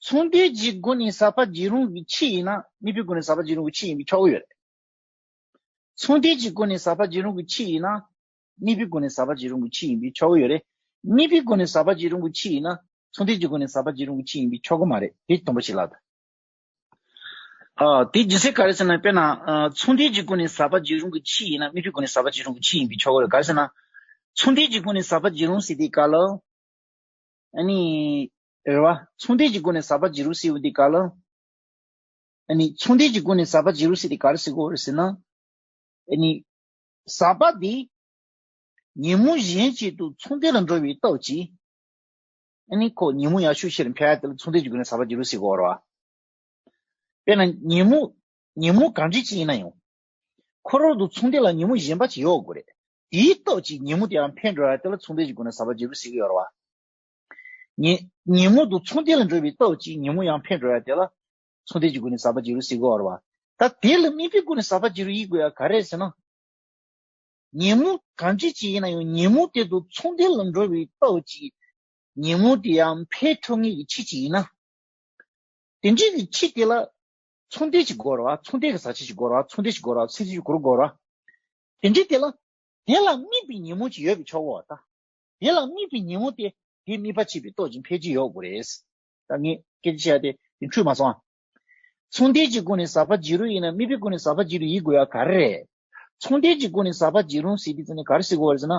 མཚུངས་ལྡན་གྱི་སྒོ་ནས་ཟག་པ་བརྗེ་རུང་གི་ཕྱིར་ཡིན་ན་དམིགས་པའི་སྒོ་ནས་ཟག་པ་བརྗེ་རུང་གི་ཕྱིར་ཡིན་པས་ཆོག་གི་ཡོད་རེད། མཚུངས་ལྡན་གྱི་སྒོ་ནས་ཟག་པ་བརྗེ་རུང་གི་ཕྱིར་ཡིན་ན། དམིགས་པའི་སྒོ་ནས་ཟག་པ་བརྗེ་རུང་གི་ཕྱིར་ཡིན་པས་ཆོག་གི་ཡོད་རེད། དམིགས་པའི་སྒོ་ནས་ཟག་པ་བརྗེ་རུང་གི་ཕྱིར་ཡིན་ན་མཚུངས་ལྡན་གྱི་སྒོ་ནས་ཟག་པ་བརྗེ་རུང་གི་ཕྱིར་ཡིན་པས་ཆོག་གི་མ་རེད། དེ་དང་པོ་ཞིག་ལབ་དང་། ཨ། དེ་ཇི་སྲིད་ག་རེ་ཟེར་ན། དཔེར་ན། ཨ། མཚུངས་ལྡན་གྱི་སྒོ་ནས་ཟག་པ་བརྗེ་རུང་གི་ཕྱིར་ཡིན་ན་དམིགས་པའི་སྒོ་ནས་ཟག་པ་བརྗེ་རུང་གི་ཕྱིར་ཡིན་པས་ཆོག་གི་རེད། ག་རེ་ཟེར་ན། མཚུངས་ལྡན་གྱི་སྒོ་ནས་ཟག་པ་བརྗེ་རུང་ཟེར་དུས་སྐབས་ལ། ཨ་ནི། རེད་བ། མཚུངས་ལྡན་གྱི་སྒོ་ནས་ཟག་པ་བརྗེ་རུང་ཟེར་དུས་སྐབས་ལ། ཨ་ནི་མཚུངས་ལྡན་གྱི་སྒོ་ནས་ཟག་པ་བརྗེ་རུང་ཟེར་དེ་ག་རེ་ཟེར་གྱི་ཡོད་རེད་ཟེར་ན། ཨ་ནི་ཟག་པ་དེ་ཉོན་མོངས་གཞན་གཅིག་ཏུ་མཚུངས་ལྡན་ལ་འགྲོ་བའི་སྟོབས་ཀྱིས། ཨ་ནི་ཁོ་ཉོན་མོངས་ཡར་ཤུགས་ཆེ་རུ་འཕེལ་ཡ་དེ་ལ་མཚུངས་ལྡན་གྱི་སྒོ་ནས་ཟག་པ་བརྗེ་རུང་ཟེར་གྱི་ཡོད་རེད་བ། དཔེར་ན་ཉོན་མོངས་ཉོན་མོངས་གང་འདྲ་ཅིག་ཡིན་ན་ཡང་། ཁོ་རང་དང་མཚུངས་ལྡན་ལ་ཉོན་མོངས་གཞན་པ་ཅིག་ཡོད་དགོས་རེད། དེའི་སྟོབས་ཀྱིས་ཉོན་མོངས་དེ་ཡང་འཕེལ་འགྲོ་ཡ་དེ་ལ་མཚུངས་ལྡན་གྱི་སྒོ་ནས་ཟག་པ་བརྗེ་རུང་ཟེར་གྱི་ཡོད་རེད་བ། ཉོན་ཉོན་མོངས་དང་མཚུངས་ལྡན་ལ་འགྲོ་བའི་སྟོབས་ཀྱིས་ཉོན་མོངས་ཡང་འཕེལ་འགྲོ་ཡ་དེ་ལ་མཚུངས་ལྡན་གྱི་སྒོ་ནས་ཟག་པ་བརྗེ་རུང་ཟེར་གྱི་ཡོད་རེད་བ། ད་དེ་ལ་དམིགས་པའི་སྒོ་ནས་ཟག་པ་བརྗེ་རུང་ཡིན་དགོས་ཡ་ག་རེ་རེད་ཟེར་ན། ཉོན་མོངས་གང་ཅི་ཅིག་ཡིན་ན་ཡང་ཉོན་མོངས་དེ་དང་མཚུངས་ལྡན་ལ་འགྲོ་བའི་སྟོབས་ཀྱིས་ཉོན་མོངས་དེ་ཡང་འཕེལ་ཐུབ་ངེས་ཀྱི་ཕྱིར་ཅིག་ཡིན་ན། དེ་འདྲའི་གི་ཕྱིར་དེ་ལ་མཚུངས་ལྡན་ཅིག་དགོས་རེད་བ། མཚུངས་ལྡན་གྱི་ཟག་བཅས་ཅིག་དགོས་རེད་བ། མཚུངས་ལྡན་ཅིག་དགོས་རེད་བ། ཚིག་ཅིག་གོ་རུ་དགོས་རེད་བ། དེ་འདྲའི་དེ་ལ། དེ་ལ་དམིགས་པའི་ཉོན་མོངས་ཅིག་ཡོད་པས་ཆོག་གོ་ད། དེ་ལ་དམིགས་པའི་ཉོན་མོངས་དེ་དེ་དམིགས་པ་བྱེད་པའི་སྟོབས་ཀྱིས་འཕེལ་གྱི་ཡོད་དགོས་རེད། ད་ངས་སྐད་ཆ་བཤད་དེ་དེ་འཁྲུལ་མ་སོང་ཨ། མཚུངས་ལྡན་གྱི་སྒོ་ནས་ཟག་པ་བརྗེ་རུང་ཡིན་ན་དམིགས་པའི་སྒོ་ནས་ཟག་པ་བརྗེ་རུང་ཡིན་དགོས་ཡ་ག་རེ་རེད། མཚུངས་ལྡན་གྱི་སྒོ་ནས་ཟག་པ་བརྗེ་རུང་ཟེར་དུས་ཙམ་ནས་ག་རེ་ཟེར་དགོས་རེད་ཟེར་ན།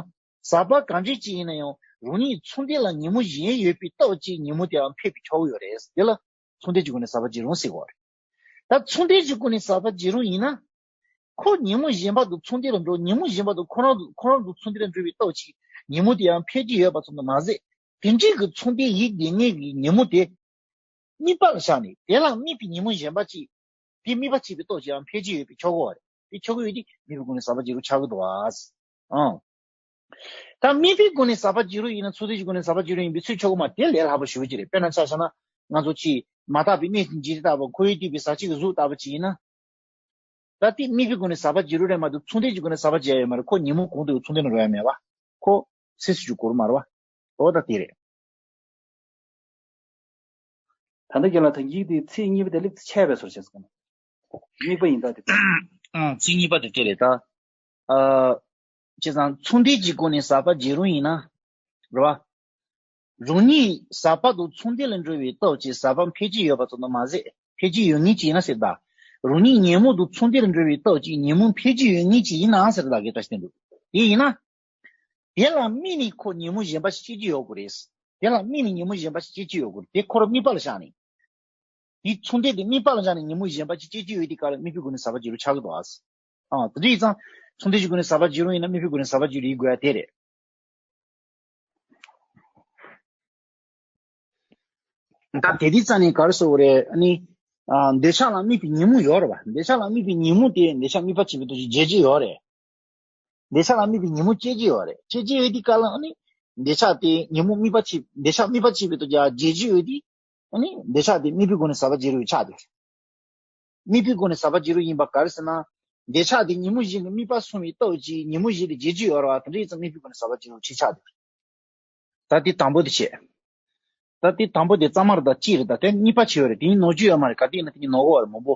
ཟག་པ་གང་འདྲ་ཅིག་ཡིན་ན་ཡང་རང་ཉིད་མཚུངས་ལྡན་ལ་ཉོན་མོངས་གཞན་ཡོད་པའི་སྟོབས་ཀྱིས་ཉོན་མོངས་དེའང་འཕེལ་བའི་ཆོག་གི་ཡོད་རེད། དེ་ལ་མཚུངས་ལྡན་གྱི་སྒོ་ནས་ཟག་པ་བརྗེ་རུང་ཟེར་དགོས་རེད། ད་མཚུངས་ལྡན་གྱི་སྒོ་ནས་ཟག་པ་བརྗེ་རུང་ཡིན་ན། ཁོ་ཉོན་མོངས་གཞན་པ་དང་མཚུངས་ལྡན་ལ་འགྲོ། ཉོན་མོངས་གཞན་པ་དང་ཁོ་རང་དང་ཁོ་རང་དང་མཚུངས་ལྡན་ལ་འགྲོ་བའི་སྟོབས་ཀྱིས་ཉོན་མོངས་དེ་ཡང་འཕེལ་གྱི་ཡོད་པ་ཙམ་དུ་མ་ཟད། དེ་འདྲའི་གི་མཚུངས་ལྡན་ཡིན་དེ་ངེས་ཀྱི་ཉོན་མོངས་དེ། དམིགས་པ་ལ་བཞག་ནས་དེ་ལ་དམིགས་པའི་ཉོན་མོངས་གཞན་པ་ཅིག་དེ་དམིགས་པ་བྱེད་པའི་སྟོབས་ཀྱིས་ཡང་འཕེལ་གྱི་ཡོད་པས་ཆོག་གོ་རེད། དེ་ཆོག་གི་ཡོད་དེ་དམིགས་པའི་སྒོ་ནས་ཟག་པ་བརྗེ་རུང་ཆགས་ཀྱི་འདུག་ཨ། ཨང་། ད་དམིགས་པའི་སྒོ་ནས་ཟག་པ་བརྗེ་རུང་ཡིན་ན་མཚུངས་ལྡན་གྱི་སྒོ་ནས་ཟག་པ་བརྗེ་རུང་ཡིན་པའི་ཚུལ་ཆོག་གི་མ་རེད། དེ་ལས་སླ་པོ་ཞེ་པོ་ཅིག་རེད། དཔེར་ན་ཆ་བཞག་ན་ང་ཚོ་ཅིག་མ་དག་པའི་གནས་ཀྱི་འཇིག་རྟེན་ལྟ་བུ་ཁོ་བོས་བསྡུས་པའི་ཟག་བཅས་ཀྱི་གཟུགས་ལྟ་བུ་ཅིག་ཡིན་ན། ད་དེ་དམིགས་པའི་སྒོ་ནས་ཟག་པ་བརྗེ་རུང་རེད་མ་གཏོགས་མཚུངས་ལྡན་གྱི་སྒོ་ནས་ཟག་པ་བརྗེ་ཡ་ཡོད་མ་རེད། ཁོ་ཉོན་མོངས་གང་དུ་ཡང་མཚུངས་ལྡན་ལ་འགྲོ་ཡ་མེད་པ། ཁོ་སེལ་སུ་འཇུག་དགོས་རེད་མ་རེད་པ། འོ་ད་དེ་རེད། ད་ལྟ་རྒན་ལགས་ད་གིན་དེ་ཚིག་གཉིས་པ་དེ་ལེགས་ཆད་པའི་བཟོ་བྱས་སོང་། དམིགས་པ་ཡིན་ད་དེ། ཨང་། ཚིག་གཉིས་པ་དེ་དེ་རེད་ད། ཨ། བྱས་ཙང་མཚུངས་ལྡན་གྱི་སྒོ་ནས་ཟག་པ་བརྗེ་རུང་ཡིན་ན། རེད་པ། རང་ཉིད་ཟག་པ་དང་མཚུངས་ལྡན་ལ་འགྲོ་བའི་སྟོབས་ཀྱིས་ཟག་པ་འཕེལ་གྱི་ཡོད་པ་ཙམ་དུ་མ་ཟད་འཕེལ་གྱི་ཡོད་ངེས་ཀྱི་ཡིན་ན་ཟེར་ད། རང་ཉིད་ཉོན་མོངས་དང་མཚུངས་ལྡན་ལ་འགྲོ་བའི་སྟོབས་ཀྱིས་ཉོན་མོངས་འཕེལ་གྱི་ཡོད་ངེས་ཀྱི་ཡིན་ནའང་ཟེར་ད་གི་བཀྲ་ཤིས་བསྟན་འདུག་དེ་ཡིན་ན། དེ་ལ་དམིགས་ནས་ཁོ་ཉོན་མོངས་གཞན་པ་ཞིག་སྐྱེ་གྱི་ཡོད་དགོས་རེད། དེ་ལ་དམིགས་ནས་ཉོན་མོངས་གཞན་པ་ཞིག་སྐྱེ་གྱི་ཡོད་དགོས་རེད། དེ་ཁོ་རང་དམིགས་པ་ལ་བཞག་ནས། དེའི་མཚུངས་ལྡན་དེ་དམིགས་པ་ལ་བཞག་ནས་ཉོན་མོངས་གཞན་པ་ཅིག་སྐྱེ་གྱི་ཡོད་དུས་སྐབས་ལ་དམིགས་པའི་སྒོ་ནས་ཟག་པ་བརྗེ་རུང་ཆགས་ཀྱི་འདུག་ཨ། ཨ། དེ་འདྲ་ཡིན་ཙང་མཚུངས་ལྡན་གྱི་སྒོ་ནས་ཟག་པ་བརྗེ་རུང་ཡིན་ན་དམིགས་པའི་སྒོ་ནས་ཟག་པ་བརྗེ་རུང་ཡིན་དགོས་ཡ་དེ་རེད། ད་དེ་དུས་ཙང་ནས་ག་རེ་ཟེར་དགོས་རེད། ཨ་ནི། ཨ། འདོད་ཆགས་ལ་དམིགས་པའི་ཉོན་མོངས་ཡོད་རེད་པ། འདོད་ཆགས་ལ་དམིགས་པའི་ཉོན་མོངས་དེ་འདོད་ཆགས་དམིགས་པ་བྱེད་པའི་སྟོབས་ཀྱིས་འཇལ་གྱི་ཡོད་རེད། འདོད་ཆགས་ལ་དམིགས་པའི་ཉོན་མོངས་སྐྱེ་གྱི་ཡོད་རེད། སྐྱེ་གྱི་ཡོད་དུས་སྐབས་ལ་ཨ་ནི། འདོད་ཆགས་དེ་ཉོན་མོངས་དམིགས་པ་བྱེད། འདོད་ཆགས་དམིགས་པ་བྱེད་པའི་སྟོབས་ཀྱིས་འཇལ་གྱི་ཡོད་དུས། ཨ་ནི་འདོད་ཆགས་དེ་དམིགས་པའི་སྒོ་ནས་ཟག་པ་བརྗེ་རུང་ཆགས་འདུག་དམིགས་པའི་སྒོ་ནས་ཟག་པ་བརྗེ་རུང་ཡིན་པ་ག་རེ་ཟེར་ན། འདོད་ཆགས་དེ་ཉོན་མོངས་གཞན་གྱི་དམིགས་པ་སོང་བའི་སྟོབས་ཀྱིས་ཉོན་མོངས་གཞན་དེ་འཇལ་གྱི་ཡོད་རེད་པ། དེ་འདྲ་ཡིན་ཙང་དམིགས་པའི་སྒོ་ནས་ཟག་པ་བརྗེ་རུང་ཆགས་འདུག་ད་དེ་དང་པོ་དེ་བྱས། ད་དེ་དང་པོ་དེ་གཙང་མ་རེད་ད། གཅིག་རེད་ད། དེ་གཉིས་པ་བྱས་ཡོད་རེད། དེ་གཉིས་ནོར་རྒྱུ་ཡོད་མ་རེད། ག་དུས་ཡིན་ན་དེ་གཉིས་ནོར་གྱི་ཡོད་རེད་མང་པོ།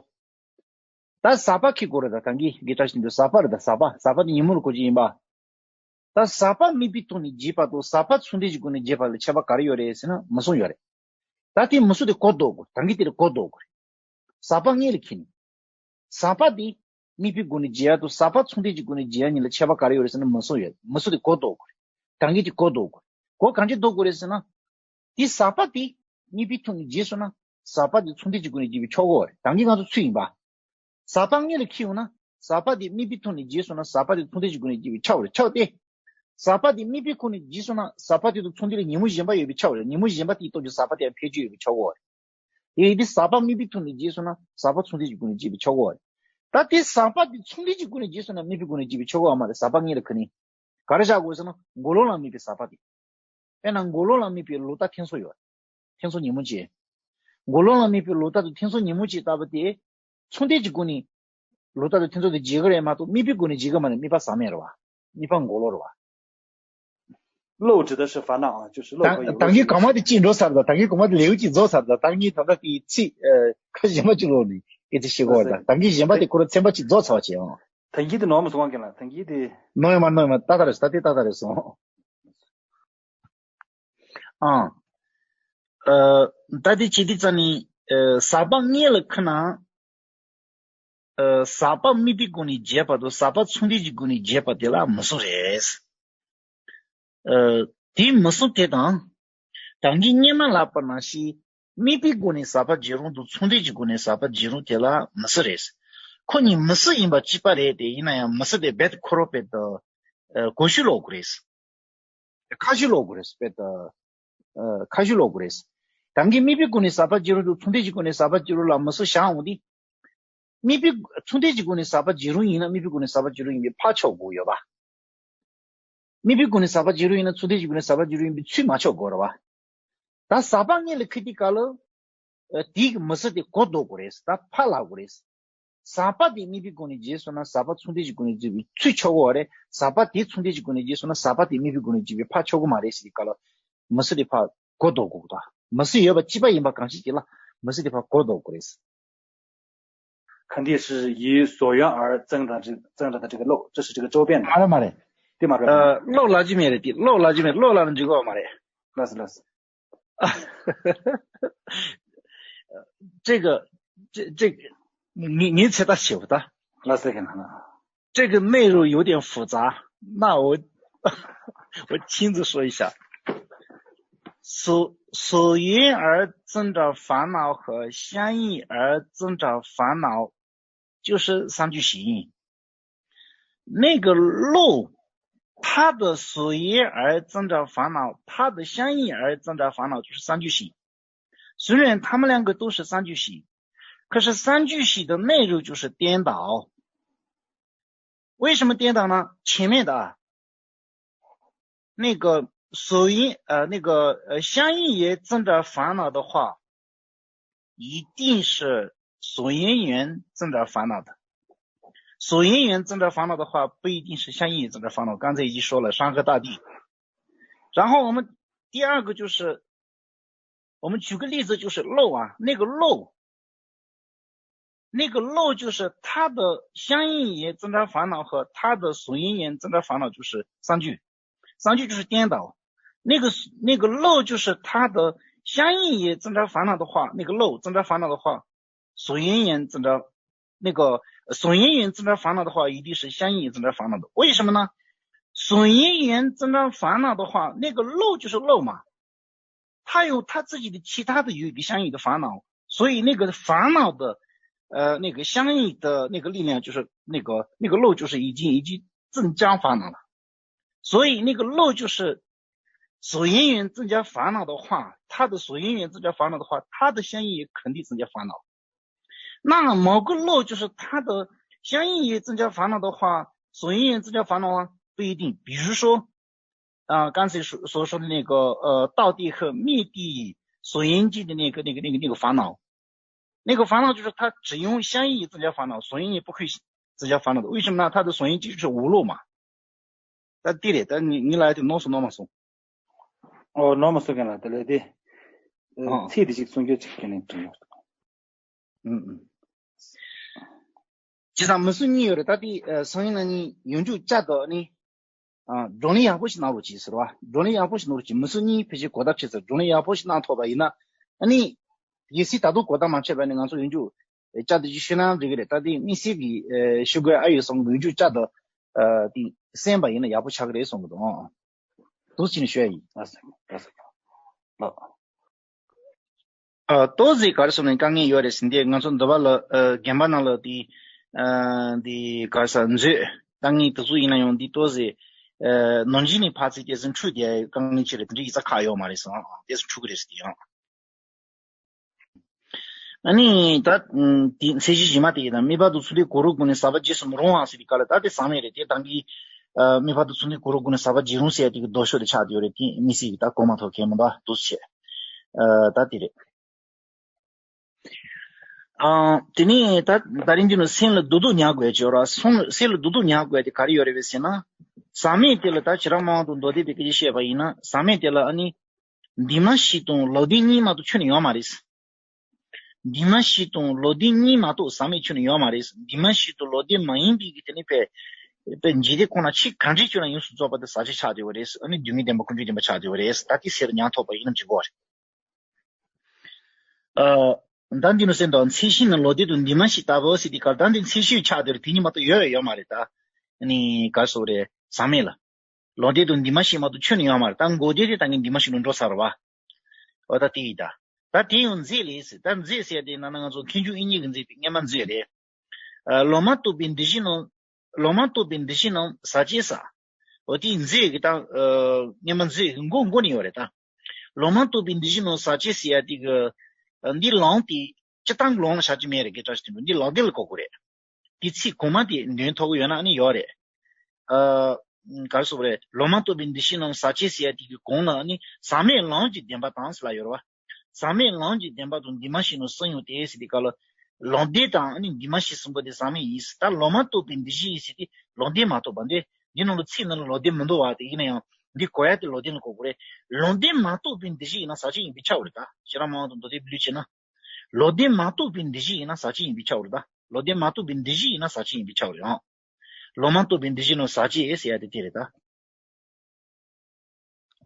ད་ཟག་པ་ཁྱེར་དགོས་རེད་ད། ད་གིན་གི་ད་བཞིན་དུ་ཟག་པ་རེད་ད། ཟག་པ་ཟག་པ་དེ་ཉོན་མོངས་ལ་གོ་རྒྱུ་ཡིན་པ། ད་ཟག་པ་དམིགས་པའི་ཐོག་ནས་བརྗེས་པ་དང་ཟག་པ་མཚུངས་ལྡན་གྱི་སྒོ་ནས་བརྗེས་པ་ལ་ཁྱད་པར་ག་རེ་ཡོད་རེད་ཟེར་ན་མུ་གསུམ་ཡོད་རེད། ད་དེ་མུ་གསུམ་དེ་གོ་ལྡོག་དགོས། ད་གིན་དེ་ལ་གོ་ལྡོག་དགོས་རེད། ཟག་པ་སྔོན་ལ་ཁྱེར་ནས། ཟག་པ་དེ་དམིགས་པའི་སྒོ་ནས་བརྗེ་ཡ་དང་ཟག་པ་མཚུངས་ལྡན་གྱི་སྒོ་ནས་བརྗེ་ཡ་གཉིས་ལ་ཁྱད་པར་ག་རེ་ཡོད་རེད་ཟེར་ན་མུ་གསུམ་ཡོད། མུ་གསུམ་དེ་གོ་ལྡོག་དགོས་རེད། ད་གིན་དེ་གོ་ལྡོག་དགོས་རེད། གོ་གང་ཅི་ལྡོག་དགོས་རེད་ཟེར་ན། དེ་ཟག་པ་དེ་དམིགས་པའི་ཐོག་ནས་བརྗེས་སོང་ན་ཟག་པ་དེ་མཚུངས་ལྡན་གྱི་སྒོ་ནས་བརྗེས་པས་ཆོག་གོ། ད་གིན་ང་ཚོ་ཚུལ་ཡིན་པ། ཟག་པ་སྔོན་ལ་ཁྱེར་ཡོང་ན་ཟག་པ་དེ་དམིགས་པའི་ཐོག་ནས་བརྗེས་སོང་ན་ཟག་པ་དེ་མཚུངས་ལྡན་གྱི་སྒོ་ནས་བརྗེས་པས་ཆོག་རེད། ཆོག་སྟེ། ཟག་པ་དེ་དམིགས་པའི་ཁོངས་ནས་བརྗེས་སོང་ན་ཟག་པ་དེ་དང་མཚུངས་ལྡན་ལ་ཉོན་མོངས་གཞན་པ་ཡོད་པས་ཆོག་རེད། ཉོན་མོངས་གཞན་པ་དེའི་སྟོབས་ཀྱིས་ཟག་པ་དེ་ཡང་འཕེལ་རྒྱས་ཡོད་པས་ཆོག་གོ། དེ་ཡིན་དུས་ཟག་པ་དམིགས་པའི་ཐོག་ནས་བརྗེས་སོང་ན་ཟག་པ་མཚུངས་ལྡན་གྱི་སྒོ་ནས་བརྗེས་པས་ཆོག་གོ། ད་དེ་ཟག་པ་དེ་མཚུངས་ལྡན་གྱི་སྒོ་ནས་བརྗེས་སོང་ན་དམིགས་པའི་སྒོ་ནས་བརྗེས་པས་ཆོག་གོ་མ་རེད། ཟག་པ་སྔོན་ལ་ཁྱེར་ནས། ག་རེ་བཞག་དགོས་ཟེར་ན་གོ་ལོང་ལ་དམིགས་པའི་ཟག་པ་དེ། དཔེར་ན་གོ་ལོང་ལ་དམིགས་པའི་ལོག་ལྟ་ཐེ་ཚོམ་ཡོད། ཐེ་ཚོམ་ཉོན་མོངས་ཅན། གོ་ལོང་ལ་དམིགས་པའི་ལོག་ལྟ་དང་ཐེ་ཚོམ་ཉོན་མོངས་ཅན་ལྟ་བུ་དེ། མཚུངས་ལྡན་གྱི་སྒོ་ནས། ལོག་ལྟ་དང་ཐེ་ཚོམ་དེ་འཇལ་གྱི་རེད་མ་གཏོགས་དམིགས་པའི་སྒོ་ནས་འཇལ་གྱི་མ་རེད། དམིགས་པ་ཟག་མེད་རེད་བ། དམིགས་པ་གོ་ལོང་རེད་བ། 漏指的是烦恼啊，就是漏和有漏。 ད་གིན་གོང་མ་དེ་གཅིག་འགྲོ་ཚར་ད། ད་གིན་གོང་མ་དེ་ལེའུ་གཅིག་རྫོགས་ཚར་ད། ད་གིན་ད་ལྟ་དེའི་ཚིག་ཨ། ཁ་གཞན་པ་གཅིག་ལོག་ནས་སྐད་ཆ་བཤད་དགོས་བ་ད། ད་གིན་གཞན་པ་དེ་ཁོ་རང་ཚན་པ་གཅིག་རྫོགས་ཚར་བ་བྱས་ཨང་། ད་གིན་དེ་ནོར་མ་སོང་ཨང་། རྒན་ལགས་ད་གིན་དེ། ནོར་ཡོད་མ་ནོར་ཡོད་མ་ཏག་ཏག་རེད། ད་དེ་ཏག་ཏག་རེད་སོང་། ཨང་། ཨ། ད་དེ་བྱེད་དུས་ཙམ་ནས། ཨ། ཟག་པ་མངོན་ལ་ཁུར་ན། ཨ། ཟག་པ་དམིགས་པའི་སྒོ་ནས་བརྗོད་པ་དང་ཟག་པ་ཚུལ་ལྡན་གྱི་སྒོ་ནས་བརྗོད་པ་དེ་ལ་མུ་གསུམ་རེད། ཨ། དེའི་མུ་གསུམ་དེ་དང་། ད་གིན་སྔོན་མ་ལབ་པ་ནང་བཞིན། དམིགས་པའི་སྒོ་ནས་ཟག་པ་བརྗོད་རུང་དང་ཚུལ་ལྡན་གྱི་སྒོ་ནས་ཟག་པ་བརྗོད་རུང་དེ་ལ་མུ་གསུམ་རེད། ཁོ་གཉིས་མུ་གསུམ་ཡིན་པ་གཅིག་པ་རེད་དེ། ཡིན་ན་ཡང་མུ་གསུམ་དེ་རྦད་དེ་ཁོ་རང་རྦད་དེ། ཨ། གོ་ཤུགས་ལོག་དགོས་རེད། ཁ་ཤུགས་ལོག་དགོས་རེད། རྦད་དེ། ཨ། ཁ་ཤུགས་ལོག་དགོས་རེད། ད་གིན་དམིགས་པའི་སྒོ་ནས་ཟག་པ་བརྗོད་རུང་དང་ཚུལ་ལྡན་གྱི་སྒོ་ནས་ཟག་པ་བརྗོད་རུང་ལ་མུ་གསུམ་བཞག་འོང་དུས། དམིགས་པའི། ཚུལ་ལྡན་གྱི་སྒོ་ནས་ཟག་པ་བརྗོད་རུང་ཡིན་ན་དམིགས་པའི་སྒོ་ནས་ཟག་པ་བརྗོད་རུང་ཡིན་པས་ཕར་ཕྱོགས་དགོས་ཡོད་པ། དམིགས་པའི་སྒོ་ནས་ཟག་པ་བརྗོད་རུང་ཡིན་ན་ཚུལ་ལྡན་གྱི་སྒོ་ནས་ཟག་པ་བརྗོད་རུང་ཡིན་པས་ཚུར་མ་ཕྱོགས་དགོས་རེད་པ། ད་ཟག་པ་མངོན་ལ་ཁུར་དུས་སྐབས་ལ། ཨ། དེའི་མུ་གསུམ་དེ་གོ་ལྡོག་དགོས་རེད། ད་ཕར་ལབ་དགོས་རེད། ཟག་པ་དེ་དམིགས་པའི་སྒོ་ནས་བརྗོད་སོང་ན་ཟག་པ་ཚུལ་ལྡན་གྱི་སྒོ་ནས་བརྗོད་པས་ཚུར་ཕྱོགས་དགོས་པ་རེད། ཟག་པ་དེ་ཚུལ་ལྡན་གྱི་སྒོ་ནས་བརྗོད་སོང་ན་ཟག་པ་དེ་དམིགས་པའི་སྒོ་ནས་བརྗོད་པས་ཕར་ཕྱོགས་དགོས་མ་རེད་ཟེར་དུས་སྐབས་ལ། མུ་གསུམ་དེ་ཕར་གོ་ལྡོག་དགོས་ཀྱི་འདུག་མུ་གསུམ་ཡོད་པ་གཅིག་པ་ཡིན་པ་གང་ཞིག་ཅིག་ལ་མུ་གསུམ་དེ་ཕར་གོ་ལྡོག་དགོས་རེད། 肯定是以所缘而增长这增长的这个漏，这是这个周遍的。 མ་རེད་མ་རེད། 对吗？ ཨ། ལོག་ལབ་ཀྱི་མེད་རེད་དེ། ལོག་ལབ་ཀྱི་མེད། ལོག་ལབ་ན་འགྲིག་གི་མ་རེད། 那是那是。 这个，这这个，你你猜他写不到。 那是可能了。 这个内容有点复杂，那我我亲自说一下。所所缘而增长烦恼和相应而增长烦恼，就是三聚性。那个漏，它的所缘而增长烦恼，它的相应而增长烦恼就是三聚性。虽然它们两个都是三聚性，可是三聚性的内容就是颠倒。为什么颠倒呢？前面的啊，那个所缘，呃，那个，呃，相应缘增长烦恼的话，一定是所缘缘增长烦恼的。所缘缘增长烦恼的话，不一定是相应缘增长烦恼。刚才已经说了，山河大地。然后我们第二个就是，我们举个例子，就是漏啊，那个漏， 那个漏就是它的相应缘增长烦恼和它的所缘缘增长烦恼就是三聚，三聚就是颠倒。那个那个漏就是它的相应缘增长烦恼的话，那个漏增长烦恼的话，所缘缘增长，那个所缘缘增长烦恼的话，一定是相应缘增长烦恼的。为什么呢？所缘缘增长烦恼的话，那个漏就是漏嘛， 他有他自己的其他的有一个相应的烦恼，所以那个烦恼的，呃，那个相应的那个力量就是那个那个漏就是已经已经增加烦恼了，所以那个漏就是所缘缘增加烦恼的话，他的所缘缘增加烦恼的话，他的相应也肯定增加烦恼。那某个漏就是他的相应也增加烦恼的话，所缘缘增加烦恼啊，不一定。比如说， 啊，刚才所所说的那个，呃，道地和灭地所缘境的那个那个那个那个烦恼，那个烦恼就是他只用相应增加烦恼，所缘也不会增加烦恼的。为什么呢？他的所缘境就是无漏嘛。但对了，但你你来的normalnormal松。哦，normal松干了，对对对。呃，嗯。 ཚིག་དེ་ཅིག་གསུང་རྒྱུ་ཅིག་ཁས་ལེན་དྲན་ཡོད། ཨུམ་ཨུམ། བྱས་ཙང་མུ་གསུམ་གཉིས་ཡོད་རེད། ད་དེ་སང་ཉིན་གནངས་ཉིན་ཡོངས་རྫོགས་བསྐྱར་དུ་ནི། ཨ། བགྲོ་གླེང་ཡག་པོ་ཞིག་གནང་རོགས་གྱིས་ཟེར་བ། བགྲོ་གླེང་ཡག་པོ་ཞིག་གནང་རོགས་གྱིས། མུ་གསུམ་གཉིས་ཕལ་ཆེར་གོ་བརྡ་ཕྱེ་ཚར། བགྲོ་གླེང་ཡག་པོ་ཞིག་གནང་ཐུབ་པ་ཡིན་ན། ཨ་ནི། གལ་སྲིད་ད་དུང་གོ་བརྡ་མ་ཕྱེ་བ་ནི་ང་ཚོ་ཡོངས་རྫོགས་བསྐྱར་དུ་ཅིག་ཤོད་ན་འགྲིག་གི་རེད། ད་དེ་དམིགས་བསལ་གྱི་ཨེ་ཤོད་དགོས་ཨ་ཡོད་བསམ་གི་འདུག་ཡོངས་རྫོགས་བསྐྱར་དུ་ཨ་དེ་གསན་པ་ཡིན་ན་ཡག་པོ་ཆགས་ཀྱི་རེད་བསམ་གི་འདུག་ཨང་། འདུག་སེ་བྱས་ནས་ཤོད་ཡ་ཡིན། ལགས་སོ། ལགས་སོ། ལགས། ཨ། ཏོག་ཙམ་ག་རེ་ཟེར་ན་དཀའ་ངལ་ཡོད་རེད་ཟེར། འདི་ང་ཚོ་འདི་པ་ལ་ཨ་རྒན་པ་ནང་ལ་དེ་ཨ་འདི་ག་རེ་ཟེར་མཛོད་ལྟ་མཁན་དེ་ཚོ་ཡིན་ན་ཡང་འདི་ཏོག་ཙམ་ཨ་ནང་ཆེན་ནས་ཕར་ཚུར་དེ་ཚོ་འཁྲུག་བསྡད་དཀའ་ངལ་ཆེ་རེད། དེ་འདྲ་ཡིག་ཚགས་ཁག་ཡོད་མ་རེད་ཟེར། ཨ་དེ་ཚོ་འཁྲུག་གི་རེད་ཟེར། དེ་ཡང་། ཨ་ནི་ད་དེ་ཚད་གཞི་གཞི་མ་དེ་ཡིན་ན་དམིགས་པ་དང་ཚུལ་ལྡན་གང་རུང་སྒོ་ནས་ཟག་པ་བརྗེད་སོང་མི་རུང་བ་ཟེར་བའི་སྐབས་ལ་ད་དེ་ཟག་མེད་རེད། དེ་དང་གི་ཨ་དམིགས་པ་དང་ཚུལ་ལྡན་གང་རུང་སྒོ་ནས་ཟག་པ་བརྗེད་རུང་ཟེར་ཡ་དེ་གི་ལྡོག་ཕྱོགས་དེ་ཆགས་བསྡད་ཡོད་རེད། དེ་དམིགས་བསལ་གྱི་ད་གོ་མ་ཐོག་གལ་མི་འདུག་འདུག་སེ་བྱས། ཨ་ད་དེ་རེད། ཨ་དེ་ནས་ད་ད་རིང་འདི་ནི་སེམས་ལ་སྡུག་སྡུག་ཉར་དགོས་ཀྱི་ཡོད་ར། སེམས་སེམས་ལ་སྡུག་སྡུག་ཉར་དགོས་དེ་ག་རེ་ཡོད་རེད་པས་ཟེར་ན། ཟག་མེད་དེ་ལ་ད་བྱེ་བྲག་སྨྲ་བ་དང་མདོ་སྡེ་པའི་སྐད་ཆ་བཤད་པ་ཡིན་ན། ཟག་མེད་དེ་ལ་ཨ་ནི་འདུས་མ་བྱས་དང་ལོག་ལྟའི་གཉིས་མ་གཏོགས་ཁྱོན་ནས་ཡོད་མ་རེད། འདུས་མ་བྱས་དང་ལོག་ལྟའི་གཉིས་མ་གཏོགས་ཟག་མེད་ཁྱོན་ནས་ཡོད་མ་རེད། འདུས་མ་བྱས་དང་ལོག་ལྟ་མ་ཡིན་པའི་གི་དེ་ནི་ཕའི་ པའི་འཇིག་རྟེན་ཁོ་ན་ཆེས་གང་འདྲའི་ཁྱོད་ལ་ཡོངས་སུ་རྫོགས་པ་དེ་ཟག་བཅས་ཆགས་བསྡད་པ་རེད། ཨ་ནི་སྡུག་བསྔལ་བདེན་པ་ཀུན་འབྱུང་བདེན་པ་ཆགས་བསྡད་པ་རེད། ད་དེ་སེམས་ལ་ཉམས་རྟོགས་པ་ཡིན་ནམ་ཅིག་དགོས་རེད། ཨ། ད་འདི་ནི་སེམས་དང་མཚན་གཞི་ནི་ལོག་ལྟས་དང་འདུས་མ་བྱས་ལྟ་བུ་ཟེར་དུས་སྐབས་ད་འདི་མཚན་གཞི་ཆགས་བསྡད་རེད། དེ་གཉིས་མ་གཏོགས་ཡོད་ཡོད་མ་རེད་ད། ཨ་ནི་ག་རེ་ཟེར་དགོས་རེད། ཟག་མེད་ལ། ལོག་ལྟས་དང་འདུས་མ་བྱས་མ་གཏོགས་ཁྱོན་ནས་ཡོད་མ་རེད། ད་འགོག་བདེན་དེ་ད་ངས་འདུས་མ་བྱས་ལ་འགྲོ་ཚར་བ། འོ་ད་དེ་ཡིན་ད། ད་དེ་ཡང་རྫས་ལས་ཟེར། ད་རྫས་ཟེར་ཡ་དེ་ནང་ན་ང་ཚོ་མཁས་འཇུག་དབྱིག་གཉེན་གྱིས་མཛད་པའི་སྔ་མ་རྫས་རེད། ཨ། ལོག་མ་རྟོགས་པའི་འདུ་བྱེད་རྣམས། ལོག་མ་རྟོགས་པའི་འདུ་བྱེད་རྣམས་ཟག་བཅས་ཟེར། འོ་དེ་རྫས་ཀྱི་ད། ཨ། སྔ་མ་རྫས་ཀྱི་མགོ་མགོ་ནས་ཡོད་རེད་ད། ལོག་མ་རྟོགས་པའི་འདུ་བྱེད་རྣམས་ཟག་བཅས་ཟེར་ཡ་དེ་གི། ཨ། འདི་ལམ་དེ་སྤྱིར་བཏང་གི་ལམ་ལ་བཞག་རྒྱུ་མེད་རེད། དགེ་བཀྲ་ཤིས་དོན་གྲུབ། འདི་ལོག་ལྟས་ལ་གོ་དགོས་རེད། དེ་ཚིག་གོང་མ་དེ་འདོན་ཐུབ་ཀྱི་ཡོད་ན་ཨ་ནི་ཡོད་རེད། ཨ། ག་རེ་ཟེར་དགོས་རེད། ལོག་མ་རྟོགས་པའི་འདུ་བྱེད་རྣམས་ཟག་བཅས་ཟེར་ཡ་དེ་གི་གོང་ལ་ཨ་ནི་ཟག་མེད་ལམ་གྱི་བདེན་པ་དང་ཟེར་ལབ་ཡོད་རེད་བ། ཟག་མེད་ལམ་གྱི་བདེན་པ་དང་འདུས་མ་བྱས་རྣམས་གསུམ་ཡང་སྟེ་ཟེར་དུས་སྐབས་ལ། ལོག་ལྟས་དང་ཨ་ནི་འདུས་མ་བྱས་གསུམ་པོ་དེ་ཟག་མེད་ཡིན་ཟེར། ད་ལོག་མ་རྟོགས་པའི་འདུ་བྱེད་ཡིན་ཟེར་དུས་ལོག་ལྟས་མ་རྟོགས་པ་འདི། འདི་ནང་ལ་ཚིག་ནང་ལ་ལོག་ལྟས་མི་འདུག་བ། དེ་ཡིན་ན་ཡང་འདི་གོ་ཡ་དེ་ལོག་ལྟས་ལ་གོ་དགོས་རེད། ལོག་ལྟས་མ་རྟོགས་པའི་འདུ་བྱེད་ཡིན་ན་ཟག་བཅས་ཡིན་པས་ཁྱབ་པ་རེད་ད། ཤེས་རབ་སྨྲ་བ་དང་མདོ་སྡེ་པའི་ལུགས་བྱས་ན། ལོག་ལྟས་མ་རྟོགས་པའི་འདུ་བྱེད་ཡིན་ན་ཟག་བཅས་ཡིན་པས་ཁྱབ་པ་རེད་ད། ལོག་ལྟས་མ་རྟོགས་པའི་འདུ་བྱེད་ཡིན་ན་ཟག་བཅས་ཡིན་པས་ཁྱབ་པ་རེད་ཨང་། ལོག་མ་རྟོགས་པའི་འདུ་བྱེད་རྣམས་ཟག་བཅས་ཟེར་ཡ་དེ་དེ་རེད་ད།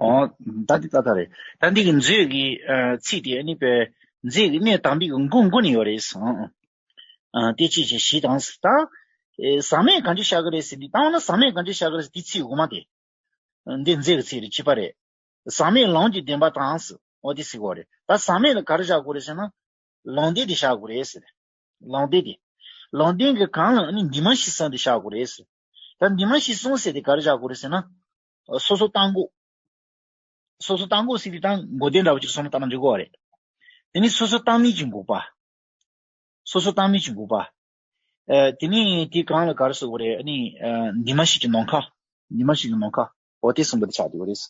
ཨོ། ད་འདི་ཏག་ཏག་རེད། ད་འདི་གི་རྫས་ཀྱི། ཨ། ཚིག་དེ་ཨ་ནི་པའི་རྫས་ཀྱི་གནས་དང་པོའི་གི་མགོ་མགོ་ནས་ཡོད་རེད་ཟེར། ཨ། དེ་ཅིའི་ཕྱིར་ཞེས་དང་ཟེར་ད། ཨེ། ཟག་མེད་གང་ཅི་བཞག་གི་རེད་ཟེར་འདི་ལྟ་བ་ན་ཟག་མེད་གང་ཅི་བཞག་གི་རེད་ཟེར་འདི་ཚིག་འོག་མ་དེ། འདི་རྫས་ཀྱི་ཚིག་རེད། གཅིག་པ་རེད། ཟག་མེད་ལམ་གྱི་བདེན་པ་དང་ཟེར། འོ་དེ་ཟེར་གོ་རེད། ད་ཟག་མེད་ལ་ག་རེ་བཞག་དགོས་རེད་ཟེར་ན། ལོག་ལྟས་དེ་བཞག་དགོས་རེད་ཟེར། ལོག་ལྟས་དེ། ལོག་ལྟས་ཀྱི་གང་ལ་ནི་འདུས་མ་བྱས་གསུམ་དེ་བཞག་དགོས་རེད་ཟེར། ད་འདུས་མ་བྱས་གསུམ་ཟེར་དེ་ག་རེ་བཞག་དགོས་རེད་ཟེར་ན། སོ་སོར་བརྟགས་འགོག་སོ་སོར་བརྟགས་འགོག་ཟེར་དེ་ད་འགོག་བདེན་འདྲ་བོ་ཅིག་བསམ་བློ་བཏང་ན་འགྲིག་གི་རེད། དེ་ནི་སོ་སོར་བརྟགས་མིན་གྱི་འགོག་པ། སོ་སོར་བརྟགས་མིན་གྱི་འགོག་པ། ཨ། དེ་ནི་དེ་གང་ལ་ག་རེ་ཟེར་དགོས་རེད། ཨ་ནི། ཨ། འདུས་མ་བྱས་ཀྱི་ནམ་མཁའ། འདུས་མ་བྱས་ཀྱི་ནམ་མཁའ། འོ་དེ་གསུམ་པོ་དེ་ཆགས་བསྡད་ཡོད་རེད།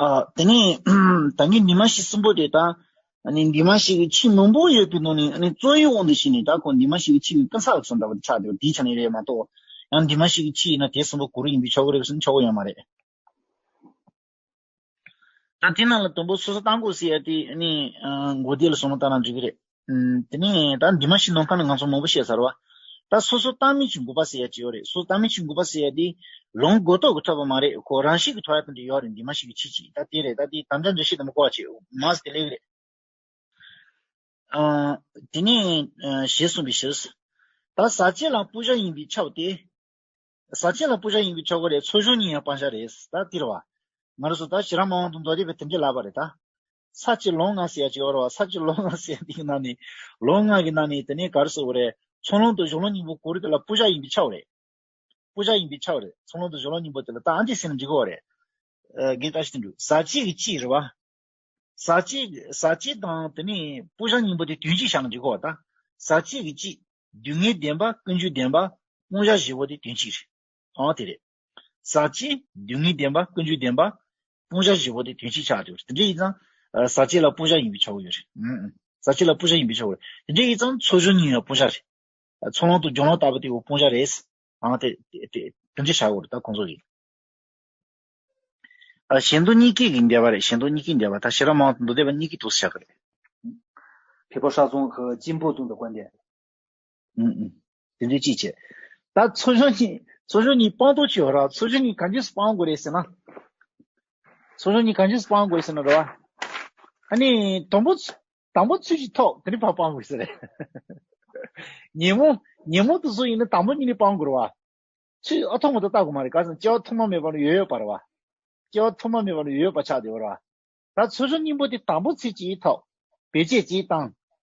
ཨ། དེ་ནས་ད་གིན་འདུས་མ་བྱས་གསུམ་པོ་དེ་ད། ཨ་ནི་འདུས་མ་བྱས་ཀྱི་ཆོས་མང་པོ་ཡོད་པའི་ནང་ནས་ཨ་ནི་རྩོད་ཡུལ་དབང་དུ་བྱས་ནས་ད་ཁོ་འདུས་མ་བྱས་ཀྱི་ཆོས་ཀྱི་ཀུན་བརྟགས་ཀྱི་ཚུལ་འདྲ་བོ་དེ་ཆགས་བསྡད་པ་དེའི་ཆ་ནས་རེད་མ་གཏོགས། ཡང་འདུས་མ་བྱས་ཀྱི་ཆོས་ཡིན་ན་དེ་གསུམ་པོ་གོ་རིམ་ཡིན་པས་ཆོག་གི་རེད་ཟེར་ན་ཆོག་གི་ཡོད་མ་རེད། ད་དེ་ནང་ལ་དང་པོ་སོ་སོར་བརྟགས་འགོག་ཟེར་ཡ་དེ་ནི། ཨ། འགོག་བདེན་ལ་བསམ་བློ་བཏང་ན་འགྲིག་གི་རེད། ཨ། དེ་ནས་ད་འདུས་མ་བྱས་ནམ་མཁའ་ནི་ང་ཚོ་མང་པོ་བཤད་ཚར་བ། ད་སོ་སོར་བརྟགས་མིན་གྱི་འགོག་པ་ཟེར་ཡ་ཅིག་ཡོད་རེད། སོ་སོར་བརྟགས་མིན་གྱི་འགོག་པ་ཟེར་ཡ་དེ་ལམ་འགོག་ཐབས་ཀྱི་ཐོབ་པ་མ་རེད། ཁོ་རང་བཞིན་གྱིས་ཐོབ་ཡ་དེ་འདྲ་ཡོད་རེད། འདུས་མ་བྱས་ཀྱི་ཆོས་ཅིག་ད་དེ་རེད། ད་དེ་དམ་བཅའ་འདྲ་བཤད་དེ་མི་གོ་བ་བྱེད་མ་ཟེར་དེ་ལེགས་རེད། ཨ། དེ་ནས། ཨ། ཞེས་གསུངས་པའི་ཕྱིར། ད་ཟག་བཅས་ལ་སྤང་བྱ་ཡིན་པས་ཁྱབ་སྟེ། ཟག་བཅས་ལ་སྤང་བྱ་ཡིན་པས་ཁྱབ་ཀྱི་རེད། ཚོགས་བྱང་གཉིས་ཡང་སྤང་བྱ་རེད། ད་དེ་རེད་བ། ང་རང་ཚོ་ད་ཤེས་རབ་སྨྲ་བ་དང་མདོ་སྡེ་པའི་དེ་འདྲ་ལབ་པ་རེད་ད། ས་བཅད་ལམ་ལྔ་ཟེར་ཡ་ཅིག་ཡོད་རེད་བ། ས་བཅད་ལམ་ལྔ་ཟེར་ཡ་དེ་གི་ནང་ནས། ལམ་ལྔ་གི་ནང་ནས་དེ་ནས་ག་རེ་ཟེར་དགོས་རེད། ཚོགས་ལམ་དང་སྦྱོར་ལམ་གཉིས་པོ་གོ་རིམ་དེ་ལ་སྤང་བྱ་ཡིན་པས་ཁྱབ་རེད། སྤང་བྱ་ཡིན་པས་ཁྱབ་རེད། ཚོགས་ལམ་དང་སྦྱོར་ལམ་གཉིས་པོ་དེ་ལ་ད་ཨ་འདི་ཟེར་ན་འགྲིག་གི་རེད། ཨ། རྒན་བཀྲ་ཤིས་དོན་གྲུབ། ཟག་བཅས་ཀྱི་སྤྱི་རེད་བ། ཟག་བཅས། ཟག་བཅས་དང་དེ་ནས་སྤང་བྱ་གཉིས་པོ་དེ་དོན་གཅིག་བཞག་ན་འགྲིག་གི་རེད་ད། ཟག་བཅས་ཀྱི་སྤྱི། སྡུག་བསྔལ་བདེན་པ་ཀུན་འབྱུང་བདེན་པ། སྤང་བྱ་བཞི་པོ་དེ་དོན་གཅིག་རེད། ཨང་དེ་རེད། ཟག་བཅས་སྡུག་བསྔལ་བདེན་པ་ཀུན་འབྱུང་བདེན་པ། སྤང་བྱ་བཞི་པོ་དེ་དོན་གཅིག་ཆགས་འགྲོ་རེད། དེ་འདྲ་ཡིན་ཙང་། ཨ། ཟག་བཅས་ལ་སྤང་བྱ་ཡིན་པས་ཁྱབ་ཀྱི་ཡོད་རེད། ཨང་། ཟག་བཅས་ལ་སྤང་བྱ་ཡིན་པས་ཁྱབ་ཀྱི་ཡོད་རེད། དེ་འདྲ་ཡིན་ཙང་ཚོགས་བྱང་གཉིས་ཡང་སྤང་བྱ་རེད། ཚོགས་ལམ་དང་སྦྱོར་ལམ་ལྟ་བུ་དེ་ཡང་སྤང་བྱ་རེད། ཨང་དེ་དེ་དེ་དེ་འདྲ་བྱ་དགོས་རེད་ད་ཁོང་ཚོ་གིས། ཨ། ཞེ་འདོད་གཉིས་ཀའི་གི་འགྲེལ་པ་རེད། ཞེ་འདོད་གཉིས་ཀའི་འགྲེལ་པ་ད་ཤེས་རབ་སྨྲ་བ་དང་མདོ་སྡེ་པ་གཉིས་ཀའི་ཐོག་ཏུ་བཞག་གི་རེད། ཕེ་པོ་ཧྲ་ཙུང་གི་གཅེན་པོ་ཙུང་དུ་བཀོད་འདི། ཨུ་ཨུ། དེ་འདྲའི་ཅིག་བྱས། ད་ཚོགས་བྱང་གཉིས། ཚོགས་བྱང་གཉིས་སྤང་ཐབས་ཅིག་ཡོད་ར། ཚོགས་བྱང་གཉིས་གང་ཅི་སྤང་དགོས་རེད་ཟེར་ན། ཚོགས་བྱང་གཉིས་གང་ཅི་སྤང་དགོས་རེད་ཟེར་ན་རེད་བ། ཨ་ནི་དང་པོ། དང་པོ་ཚུལ་གྱིས་ཐོབ་དེ་ནི་ཕར་སྤང་དགོས་ཟེར་རེད། ཉོན་མོངས། ཉོན་མོངས་དེ་ཚོ་ཡིན་ན་དང་པོ་གཉིས་ནི་སྤང་དགོས་རེད་བ། ཚུལ་ཨ་ཐོག་མ་དེ་བལྟ་དགོས་མ་རེད། ག་ཟེར་ན་སྐྱེ་བ་ཐོག་མ་མེད་པ་ལ་ཡོད་ཡོད་པ་རེད་བ། སྐྱེ་བ་ཐོག་མ་མེད་པ་ལ་ཡོད་ཡོད་པ་ཆགས་བསྡད་ཡོད་རེད་བ། ད་ཚོགས་བྱང་གཉིས་པོ་དེ་དང་པོ་ཚུལ་གྱིས་ཐོབ། བེད་སྤྱོད་ཅིག་བཏང་།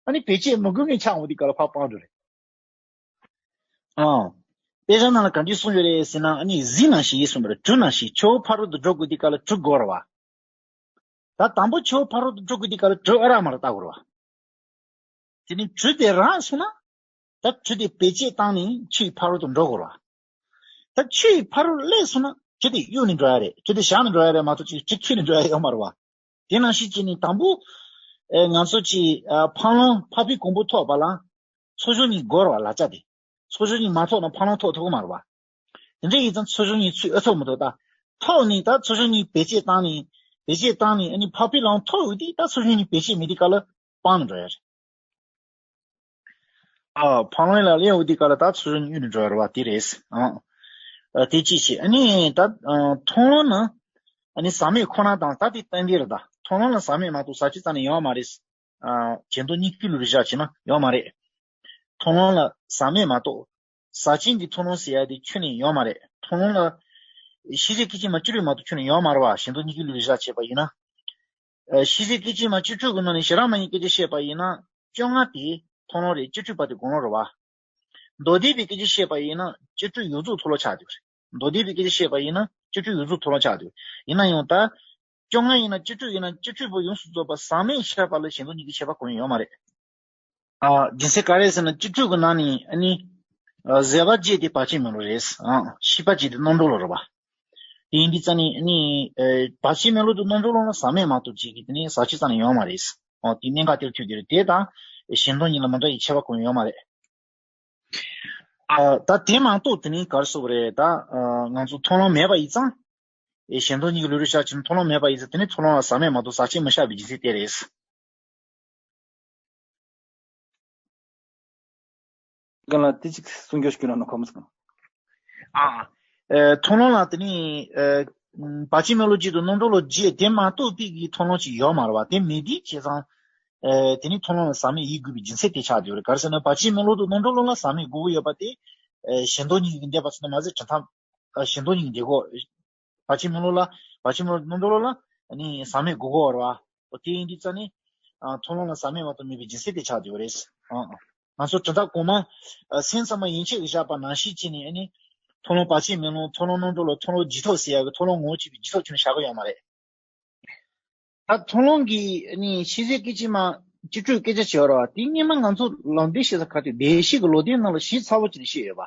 ཨ་ནི་བེད་སྤྱོད་མི་དགོས་མཁན་ཆགས་འོང་དུས་སྐབས་ལ་ཕར་སྤང་འགྲོ་རེད། ཨང་། དཔེ་ཆ་ནང་ལ་ག་འདྲ་གསུངས་ཡོད་རེད་ཟེར་ན། ཨ་ནི་གཟིགས་ནང་བཞིན་གསུངས་པ་རེད། གྲུབ་ནང་བཞིན་ཆུ་བོ་ཕ་རོལ་ཏུ་འགྲོ་དགོས་དུས་སྐབས་ལ་གྲུབ་དགོས་རེད་བ། ད་དང་པོ་ཆུ་བོ་ཕ་རོལ་ཏུ་འགྲོ་དགོས་དུས་སྐབས་ལ་གྲུབ་ཨ་རག་མ་རག་བལྟ་དགོས་རེད་བ། དེ་ནས་གྲུབ་དེ་རག་སོང་ན། ད་གྲུབ་དེ་བེད་སྤྱོད་བཏང་ནས་ཆུའི་ཕ་རོལ་ཏུ་འགྲོ་དགོས་རེད་བ། ད་ཆུའི་ཕ་རོལ་སླེབས་སོང་ན་གྲུབ་དེ་གཡུག་ནས་འགྲོ་ཡ་རེད། གྲུབ་དེ་བཞག་ནས་འགྲོ་ཡ་རེད་མ་གཏོགས་ཅིག་གྲུབ་ཁྱེར་ནས་འགྲོ་ཡ་ཡོད་མ་རེད་བ། དེ་ནང་བཞིན་བྱས་ནས་དང་པོ། ཨེ། ང་ཚོ་གྱིས། ཨ། འཕགས་ལམ་འཕགས་པའི་གོ་འཕང་ཐོབ་པ་ལ། ཚོགས་བྱང་གཉིས་དགོས་རེད་བ་ལབ་བྱ་དེ། ཚོགས་བྱང་གཉིས་མ་ཐོབ་ན་འཕགས་ལམ་ཐོབ་ཐུབ་ཀྱི་མ་རེད་བ། དེ་འདྲ་ཡིན་ཙང་ཚོགས་བྱང་གཉིས་ཚུར་ཨེ་ཐོབ་མི་ཐོབ་ད། ཐོབ་ནས་ད་ཚོགས་བྱང་གཉིས་བེད་སྤྱོད་བཏང་ནས། བེད་སྤྱོད་བཏང་ནས་ཨ་ནི་འཕགས་པའི་ལམ་ཐོབ་ཡོང་དུས་ད་ཚོགས་བྱང་གཉིས་བེད་སྤྱོད་མེད་དུས་སྐབས་ལ་སྤང་ནས་འགྲོ་ཡ་རེད། ཨ། ཕ་ལོན་ལ་སླེབས་འོ་དེ་ག་ལ་ད་ཚུར་གཡུག་ནས་འགྲོ་ཡ་རེད་བ། དེ་རེད། ཨ། ཨ། དེ་གཅིག་བྱས། ཨ་ནི་ད་ཨ་མཐོང་ལམ་ན་ཨ་ནི་ཟག་མེད་ཁོ་ན་དང་། ད་དེ་གཏན་འཁེལ་རེད། ད་མཐོང་ལམ་ལ་ཟག་མེད་མ་གཏོགས་ཟག་བཅས་རྩ་ནས་ཡོད་མ་རེད། ཨ། གཞན་སྟོང་གཉིས་ཀའི་ལུགས་ལ་བཞག་བྱས་ན་ཡོད་མ་རེད། མཐོང་ལམ་ལ་ཟག་མེད་མ་གཏོགས་ཟག་བཅས་ཀྱི་མཐོང་ལམ་ཟེར་ཡ་དེ་ཁྱོན་ནས་ཡོད་མ་རེད། མཐོང་ལམ་ལ་ཤེས་བྱའི་སྐད་ཅིག་མ་བཅུ་དྲུག་མ་གཏོགས་ཁྱོན་ནས་ཡོད་མ་རེད་བ། གཞན་སྟོང་གཉིས་ཀའི་ལུགས་ལ་བཞག་བྱས་པ་ཡིན་ན། ཨ། ཤེས་བྱའི་སྐད་ཅིག་མ་བཅུ་དྲུག་གི་ནང་ནས་ཞེ་དྲག་མ་ཡིན་སྐད་ཆ་བཤད་པ་ཡིན་ན། བཅོ་ལྔ་དེ་མཐོང་ལམ་རེད། བཅུ་དྲུག་པ་དེ་སྒོམ་ལམ་རེད་བ། མདོ་སྡེ་པའི་སྐད་ཆ་བཤད་པ་ཡིན་ན་བཅུ་དྲུག་ཡོངས་རྫོགས་མཐོང་ལམ་ཆགས་འདུག་རེད། མདོ་སྡེ་པའི་སྐད་ཆ་བཤད་པ་ཡིན་ན་བཅུ་དྲུག་ཡོངས་རྫོགས་མཐོང་ལམ་ཆགས་འདུག་ཡིན་ན་ཡང་ད་བཅོ་ལྔ་ཡིན་ན་བཅུ་དྲུག་ཡིན་ན་བཅུ་དྲུག་པོ་ཡོངས་སུ་རྫོགས་པ་ཟག་མེད་ཤར་བ་ལ་གཞན་སྟོང་གཉིས་ཀྱི་ཁྱད་པར་གང་ཡང་ཡོད་མ་རེད། ཨ། རྒྱུ་མཚན་ག་རེ་ཟེར་ན་བཅུ་དྲུག་གི་ནང་ནས་ཨ་ནི། ཨ། ཟད་པ་བརྒྱད་དེ་བར་ཆད་མེད་ལམ་རེད། ཨ། ཤེས་པ་བརྒྱད་དེ་རྣམ་གྲོལ་ལམ་རེད་བ། དེ་ཡིན་དུས་རྩ་ནས་ཨ་ནི། ཨ། བར་ཆད་མེད་ལམ་དང་རྣམ་གྲོལ་ལམ་ལ་ཟག་མེད་མ་གཏོགས་ཅིག་གི་དེ་ནས་ཟག་བཅས་རྩ་ནས་ཡོད་མ་རེད། ཨོ། དེ་གནད་འགག་དེར་ཐུག་གི་རེད། དེ་དང་གཞན་སྟོང་གཉིས་ལ་མི་འདྲ་བའི་ཁྱད་པར་གང་ཡང་ཡོད་མ་རེད། ཨ། ད་དེ་མ་གཏོགས་དེ་ནི་ག་རེ་ཟེར་དགོས་རེད། ད་ཨ་ང་ཚོ་མཐོང་ལམ་མེད་པ་ཡིན་ཙང་། ཨེ། གཞན་སྟོང་གཉིས་ཀྱི་ལུགས་ལ་བཞག་བྱས་ན་མཐོང་ལམ་མེད་པ་ཡིན་ཙང་། དེ་ནི་མཐོང་ལམ་ལ་ཟག་མེད་མ་གཏོགས་ཟག་བཅས་མི་ཤར་བའི་རྒྱུ་མཚན་དེ་རེད། གང་ལ་དེ་གཅིག་གསུང་སྐྱོར་ཞིག་གནང་ན་ཁོམ་སོང་། ཨ། ཨེ། མཐོང་ལམ་ལ་དེ་ནི་ཨེ་བར་ཆད་མེད་ལམ་བརྒྱད་དང་རྣམ་གྲོལ་ལམ་བརྒྱད་དེ་མ་གཏོགས་པའི་གི་མཐོང་ལམ་ཅིག་ཡོད་མ་རེད་བ། དེ་མེད་དུས་བྱས་ཙང་། ཨེ། དེ་ནི་མཐོང་ལམ་ལ་ཟག་མེད་ཡིན་དགོས་པའི་རྒྱུ་མཚན་དེ་ཆགས་བསྡད་ཡོད་རེད། ག་རེ་ཟེར་ན་བར་ཆད་མེད་ལམ་དང་རྣམ་གྲོལ་ལམ་ལ་ཟག་མེད་དགོས་ཀྱི་ཡོད་པ་དེ། ཨེ། གཞན་སྟོང་གཉིས་ཀྱི་འདས་པ་ཚོ་ནི་མ་ཟད་གྲུབ་མཐའ། ཨ། གཞན་སྟོང་གཉིས་ཀྱི་འདས་གོ་བར་ཆད་མེད་ལམ་ལ། བར་ཆད་མེད་ལམ་རྣམ་གྲོལ་ལམ་ལ་ནི་ཟག་མེད་དགོས་ཀྱི་ཡོད་རེད་བ། དེ་ཡིན་དུས་རྩ་ནས། ཨ། མཐོང་ལམ་ལ་ཟག་མེད་མ་གཏོགས་མེད་པའི་རྒྱུ་མཚན་དེ་ཆགས་བསྡད་ཡོད་རེད། ཨ། ང་ཚོ་གྲུབ་མཐའ་གོང་མ། ཨ། སེམས་ཙམ་པ་ཡན་ཆད་ཀྱིས་བཞག་པ་ནང་བཞིན་བྱས་ནས་ཨ་ནི། མཐོང་ལམ་བར་ཆད་མེད་ལམ། མཐོང་ལམ་རྣམ་གྲོལ་ལམ། མཐོང་ལམ་རྗེས་ཐོབ་ཟེར་ཡག་གི་མཐོང་ལམ་ངོ་བོ་གཅིག་པའི་རྗེས་ཐོབ་ཁྱོན་ནས་བཞག་གི་ཡོད་མ་རེད། ད་མཐོང་ལམ་གྱི་ནི་ཤེས་བྱའི་སྐད་ཅིག་མ་བཅུ་དྲུག་སྐད་ཆ་བྱེད་པ་རེད་བ། དེ་སྔོན་མ་ང་ཚོ་ལམ་འབྲས་བཤད་ས་ཁ་ཐུག་བདེན་བཞི་གི་ལུང་བསྟན་ནང་ལ་ཞིབ་ཚགས་པོ་བྱས་ནས་བཤད་ཡོད་པ།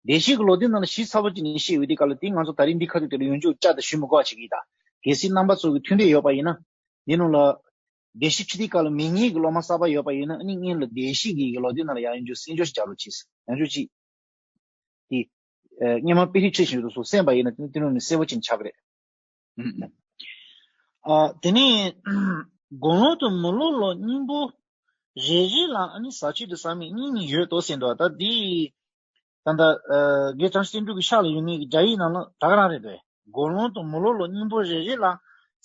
བདེན་བཞི་གི་ལུང་བསྟན་ནང་ལ་ཞིབ་ཚགས་པོ་བྱས་ནས་བཤད་ཡོད་དུས་སྐབས་ལ། དེ་ང་ཚོ་ད་རེས་འདི་ཁ་ཐུག་དེ་ལ་ཡོངས་གྱུར་བསྐྱར་དུ་ཞུ་མི་དགོས་པ་བྱེད་ཀྱི་ཡིན། ད་གལ་སྲིད་རྣམ་པ་ཚོ་གི་ཐུགས་འདོད་ཡོད་པ་ཡིན་ན། འདི་ནང་ལ་བདེན་བཞི་ཁྲིད་དུས་སྐབས་ལ་མིང་ངེས་ཀྱི་སློབ་མ་གསར་པ་ཡོད་པ་ཡིན་ན། ཨ་ནི་སྔོན་ལ་བདེན་བཞི་གི་ལུང་བསྟན་ནང་ལ་ཡང་ཡོངས་གྱུར་གསན་འཇོག་ཞིག་རྒྱག་རོགས་གྱིས། ཡང་འཇོག་གྱིས། དེ། ཨ། སྔོན་མ་དཔེ་ཁྲིད་ཁྲིད་བཞིན་དུ་སོ་གསན་པ་ཡིན་ན་དེ་ནི་དེ་ནང་ནས་གསལ་པོ་ཅིག་ཆགས་ཀྱི་རེད། ཨ། དེ་ནས་སྒོམ་ལམ་དང་མུ་ལམ་ལ་སྙིང་པོ་རེ་རེ་ལ་ཨ་ནི་ཟག་བཅས་དང་ཟག་མེད་གཉིས་གཉིས་ཡོད་དོ་ཟེར་འདུག་ད་འདི་ད་ལྟ་ཨ་དགེ་བའི་བཤེས་གཉེན་གྱི་ཕྱག་ལ་ཡོད་མཁན་གྱི་རྒྱ་ཡིག་ནང་ལ་ད་ག་རང་རེད་དོ། སྒོམ་ལམ་དང་མུ་ལམ་ལ་སྙིང་པོ་རེ་རེ་ལ་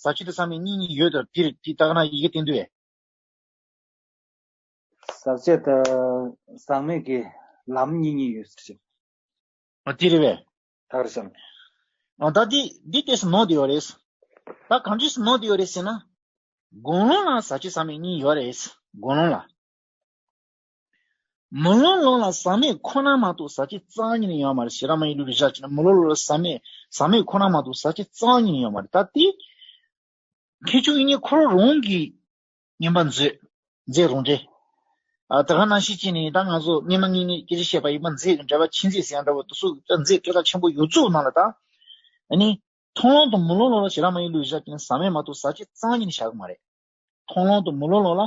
ཟག་བཅས་དང་ཟག་མེད་གཉིས་གཉིས་ཡོད་དོ། དེ་རེད། དེ་ད་ག་རང་ཡི་གེ་བསྟན་དུས། ཟག་བཅས་དང་ཟག་མེད་ཀྱི་ལམ་གཉིས་གཉིས་ཡོད་ཟེར་གྱི། ཨ། དེ་རེད་པས། ད་ག་རེ་བྱས་ན། ཨ། ད་འདི་འདི་ཏོག་ཙམ་ནོར་བསྡད་ཡོད་རེད། ད་གང་ཅིའི་ནོར་བསྡད་ཡོད་རེད་ཟེར་ན། སྒོམ་ལམ་ལ་ཟག་བཅས་ཟག་མེད་གཉིས་ཡོད་རེད། སྒོམ་ལམ་ལ། མུ་ལམ་ལམ་ལ་ཟག་མེད་ཁོ་ན་མ་གཏོགས་ཟག་བཅས་རྩ་བ་ཉིད་ནས་ཡོད་མ་རེད། ཞེ་དྲག་མ་ཡིན་ལུགས་ལ་བཞག་བྱས་ན་མུ་ལམ་ལམ་ལ་ཟག་མེད་ཟག་མེད་ཁོ་ན་མ་གཏོགས་ཟག་བཅས་རྩ་བ་ཉིད་ནས་ཡོད་མ་རེད། ད་དེ། མཁས་མཆོག་དབྱིག་གཉེན་ཁོ་རང་གིས་མངོན་པ་མཛོད། མཛད་རང་འགྲེལ། ཨ། ད་ག་ནང་བཞིན་བྱས་ནས་ད་ང་ཚོ་སྔོན་མ་ངེད་གཉིས་སྐད་ཆ་བཤད་པ་ཡིན་པ། མཛད་ཀྱི་འགྲེལ་པ་ཆེན་མཛད་ཟེར་ཡ་འདྲ་བོ་དེ་ཚོ་མཛད་སྐད་གྲགས་ཆེན་པོ་ཡོད་ཚུལ་ནང་ལ་ད། ཨ་ནི། མཐོང་ལམ་དང་མུ་ལམ་ལམ་ལ་ཞེ་དྲག་མ་ཡིན་ལུགས་བཞག་ཀྱང་ཟག་མེད་མ་གཏོགས་ཟག་བཅས་རྩ་བ་ཉིད་ནས་བཞག་གི་མ་རེད། མཐོང་ལམ་དང་མུ་ལམ་ལམ་ལ་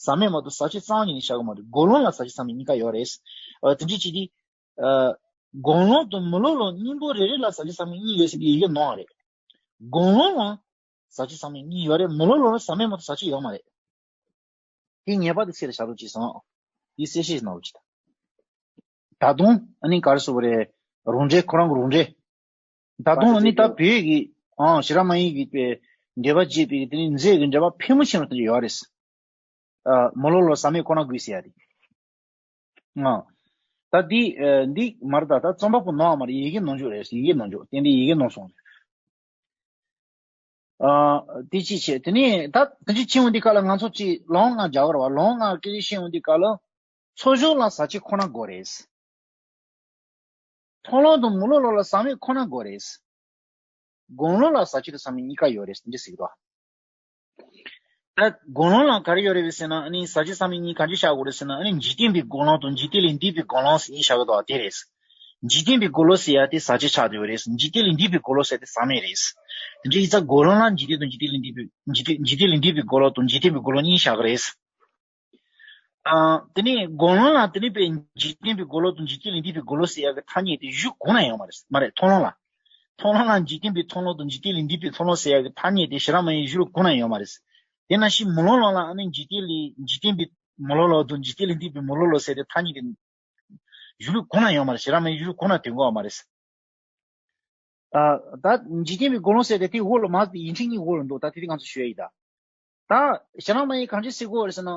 ཟག་མེད་མ་གཏོགས་ཟག་བཅས་རྩ་བ་ཉིད་ནས་བཞག་གི་མ་རེད། སྒོམ་ལམ་ལ་ཟག་བཅས་ཟག་མེད་གཉིས་ཀ་ཡོད་རེད། ཨ། དེ་འདྲ་བྱས་ཏེ། ཨ། སྒོམ་ལམ་དང་མུ་ལམ་ལམ་སྙིང་པོ་རེ་རེ་ལ་ཟག་བཅས་ཟག་མེད་གཉིས་ཡོད་ཟེར་ཏེ་ཡི་གེ་ནོར་བ་རེད། སྒོམ་ལམ་ལ་ཟག་བཅས་ཟག་མེད་གཉིས་ཡོད་རེད། མུ་ལམ་ལམ་ལ་ཟག་མེད་མ་གཏོགས་ཟག་བཅས་ཡོད་མ་རེད། དེ་ངེས་པར་དུ་ཚིག་ལ་བཞག་རོགས་གྱིས་སོང་། དེ་གསལ་བཤད་གནང་རོགས་གྱིས། ད་དུང་ཨ་ནི་ག་རེ་ཟེར་དགོས་རེད། རང་འགྲེལ་ཁོ་རང་གི་རང་འགྲེལ། ད་དུང་ཨ་ནི་ད་བོད་ཀྱི། ཨང་། ཞེ་དྲག་མ་ཡིན་གྱི་པའི་འགྲེལ་པ་བརྒྱད་པའི་དེ་ནི་མཛད་ཀྱི་འགྲེལ་པ་ཕལ་མོ་ཆེ་ན་དེ་འདྲ་ཡོད་རེད། ཨ། མུ་ལམ་ལམ་ཟག་མེད་ཁོ་ན་དགོས་ཟེར་ཡ་དེ། ཨང་། ད་འདི། ཨ། འདི་མ་རེད། ད་ད་རྩོམ་པ་པོ་ནོར་བ་མ་རེད། ཡི་གེ་ནོར་འཇུག་རེད། ཡི་གེ་ནོར་འཇུག་ཏན་ཏན་ཡི་གེ་ནོར་སོང་རེད། ཨ། དེ་གཅིག་བྱས། དེ་ནས་ད་དེ་འདྲ་ཕྱིན་འོང་དུས་སྐབས་ལ་ང་ཚོ་ཅིག་ལམ་ལྔ་རྒྱག་གི་རེད་བ། ལམ་ལྔ་སྐད་ཆ་བཤད་འོང་དུས་སྐབས་ལ་ཚོགས་ཞུགས་ལ་ཟག་བཅས་ཁོ་ན་དགོས་རེད། མཐོང་ལམ་དང་མུ་ལམ་ལམ་ལ་ཟག་མེད་ཁོ་ན་དགོས་རེད། སྒོམ་ལམ་ལ་ཟག་བཅས་དང་ཟག་མེད་གཉིས་ཀ་ཡོད་རེད་ཟེར་གྱི་འདུག་ད་སྒོམ་ལམ་ལ་ག་རེ་ཡོད་རེད་ཟེར་ན། ཨ་ནི་ཟག་བཅས་ཟག་མེད་གཉིས་ག་འདྲ་བཞག་དགོས་རེད་ཟེར་ན། ཨ་ནི་འཇིག་རྟེན་པའི་སྒོམ་ལམ་དང་འཇིག་རྟེན་ལས་འདས་པའི་སྒོམ་ལམ་ཟེར་གཉིས་བཞག་གི་འདུག་དེ་རེད། འཇིག་རྟེན་པའི་སྒོམ་ལམ་ཟེར་ཡ་དེ་ཟག་བཅས་ཆགས་བསྡད་ཡོད་རེད། འཇིག་རྟེན་ལས་འདས་པའི་སྒོམ་ལམ་ཟེར་ཡ་དེ་ཟག་མེད་རེད། དེ་འདྲ་ཡིན་ཙང་སྒོམ་ལམ་ལ་འཇིག་རྟེན་དང་འཇིག་རྟེན་ལས་འདས་པའི། འཇིག་རྟེན། འཇིག་རྟེན་ལས་འདས་པའི་སྒོམ་ལམ་དང་འཇིག་རྟེན་པའི་སྒོམ་ལམ་གཉིས་བཞག་གི་རེད། ཨ། དེ་ནས་སྒོམ་ལམ་ལ་དེ་ནས་པའི་འཇིག་རྟེན་པའི་སྒོམ་ལམ་དང་འཇིག་རྟེན་ལས་འདས་པའི་སྒོམ་ལམ་ཟེར་ཡ་གི་ཐ་སྙད་དེ་གཞུང་གང་ན་ཡོད་མ་རེད། མ་རེད། མཐོང་ལམ་ལ། མཐོང་ལམ་ལ་འཇིག་རྟེན་པའི་མཐོང་ལམ་དང་འཇིག་རྟེན་ལས་འདས་པའི་མཐོང་ལམ་ཟེར་ཡ་གི་ཐ་སྙད་དེ་ཞེ་དྲག་མ་ཡིན་གཞུང་གང་ན་ཡོད་མ་རེད། དེ་ནང་བཞིན་མུ་ལམ་ལམ་ལ་ཨ་ནི་འཇིག་རྟེན་ལས། འཇིག་རྟེན་པའི་ མི་སློབ་ལོ་དང་འཇིག་རྟེན་ལས་འདས་པའི་མི་སློབ་ལོ་ཟེར་ཏེ་ཐ་སྙད་དེ་གཞུང་ལུགས་གང་ན་ཡོད་མ་རེད། ཞེ་དྲག་མིན་གཞུང་ལུགས་གང་ན་ཐོན་གོ་ཡོད་མ་རེད། ཨ། ད་འཇིག་རྟེན་པའི་དགེ་སློང་ཟེར་ཏེ་དེའི་འོག་ལ་མ་ཟད་ཡིག་ཕྲེང་གཉིས་འོག་ལ་འདུག་ད་དེ་དེ་ང་ཚོ་ཞུ་ཡ་ཡིན་ད། ད་ཞེ་དྲག་མིན་གང་ཅི་ཟེར་གོ་རེད་ཟེར་ན།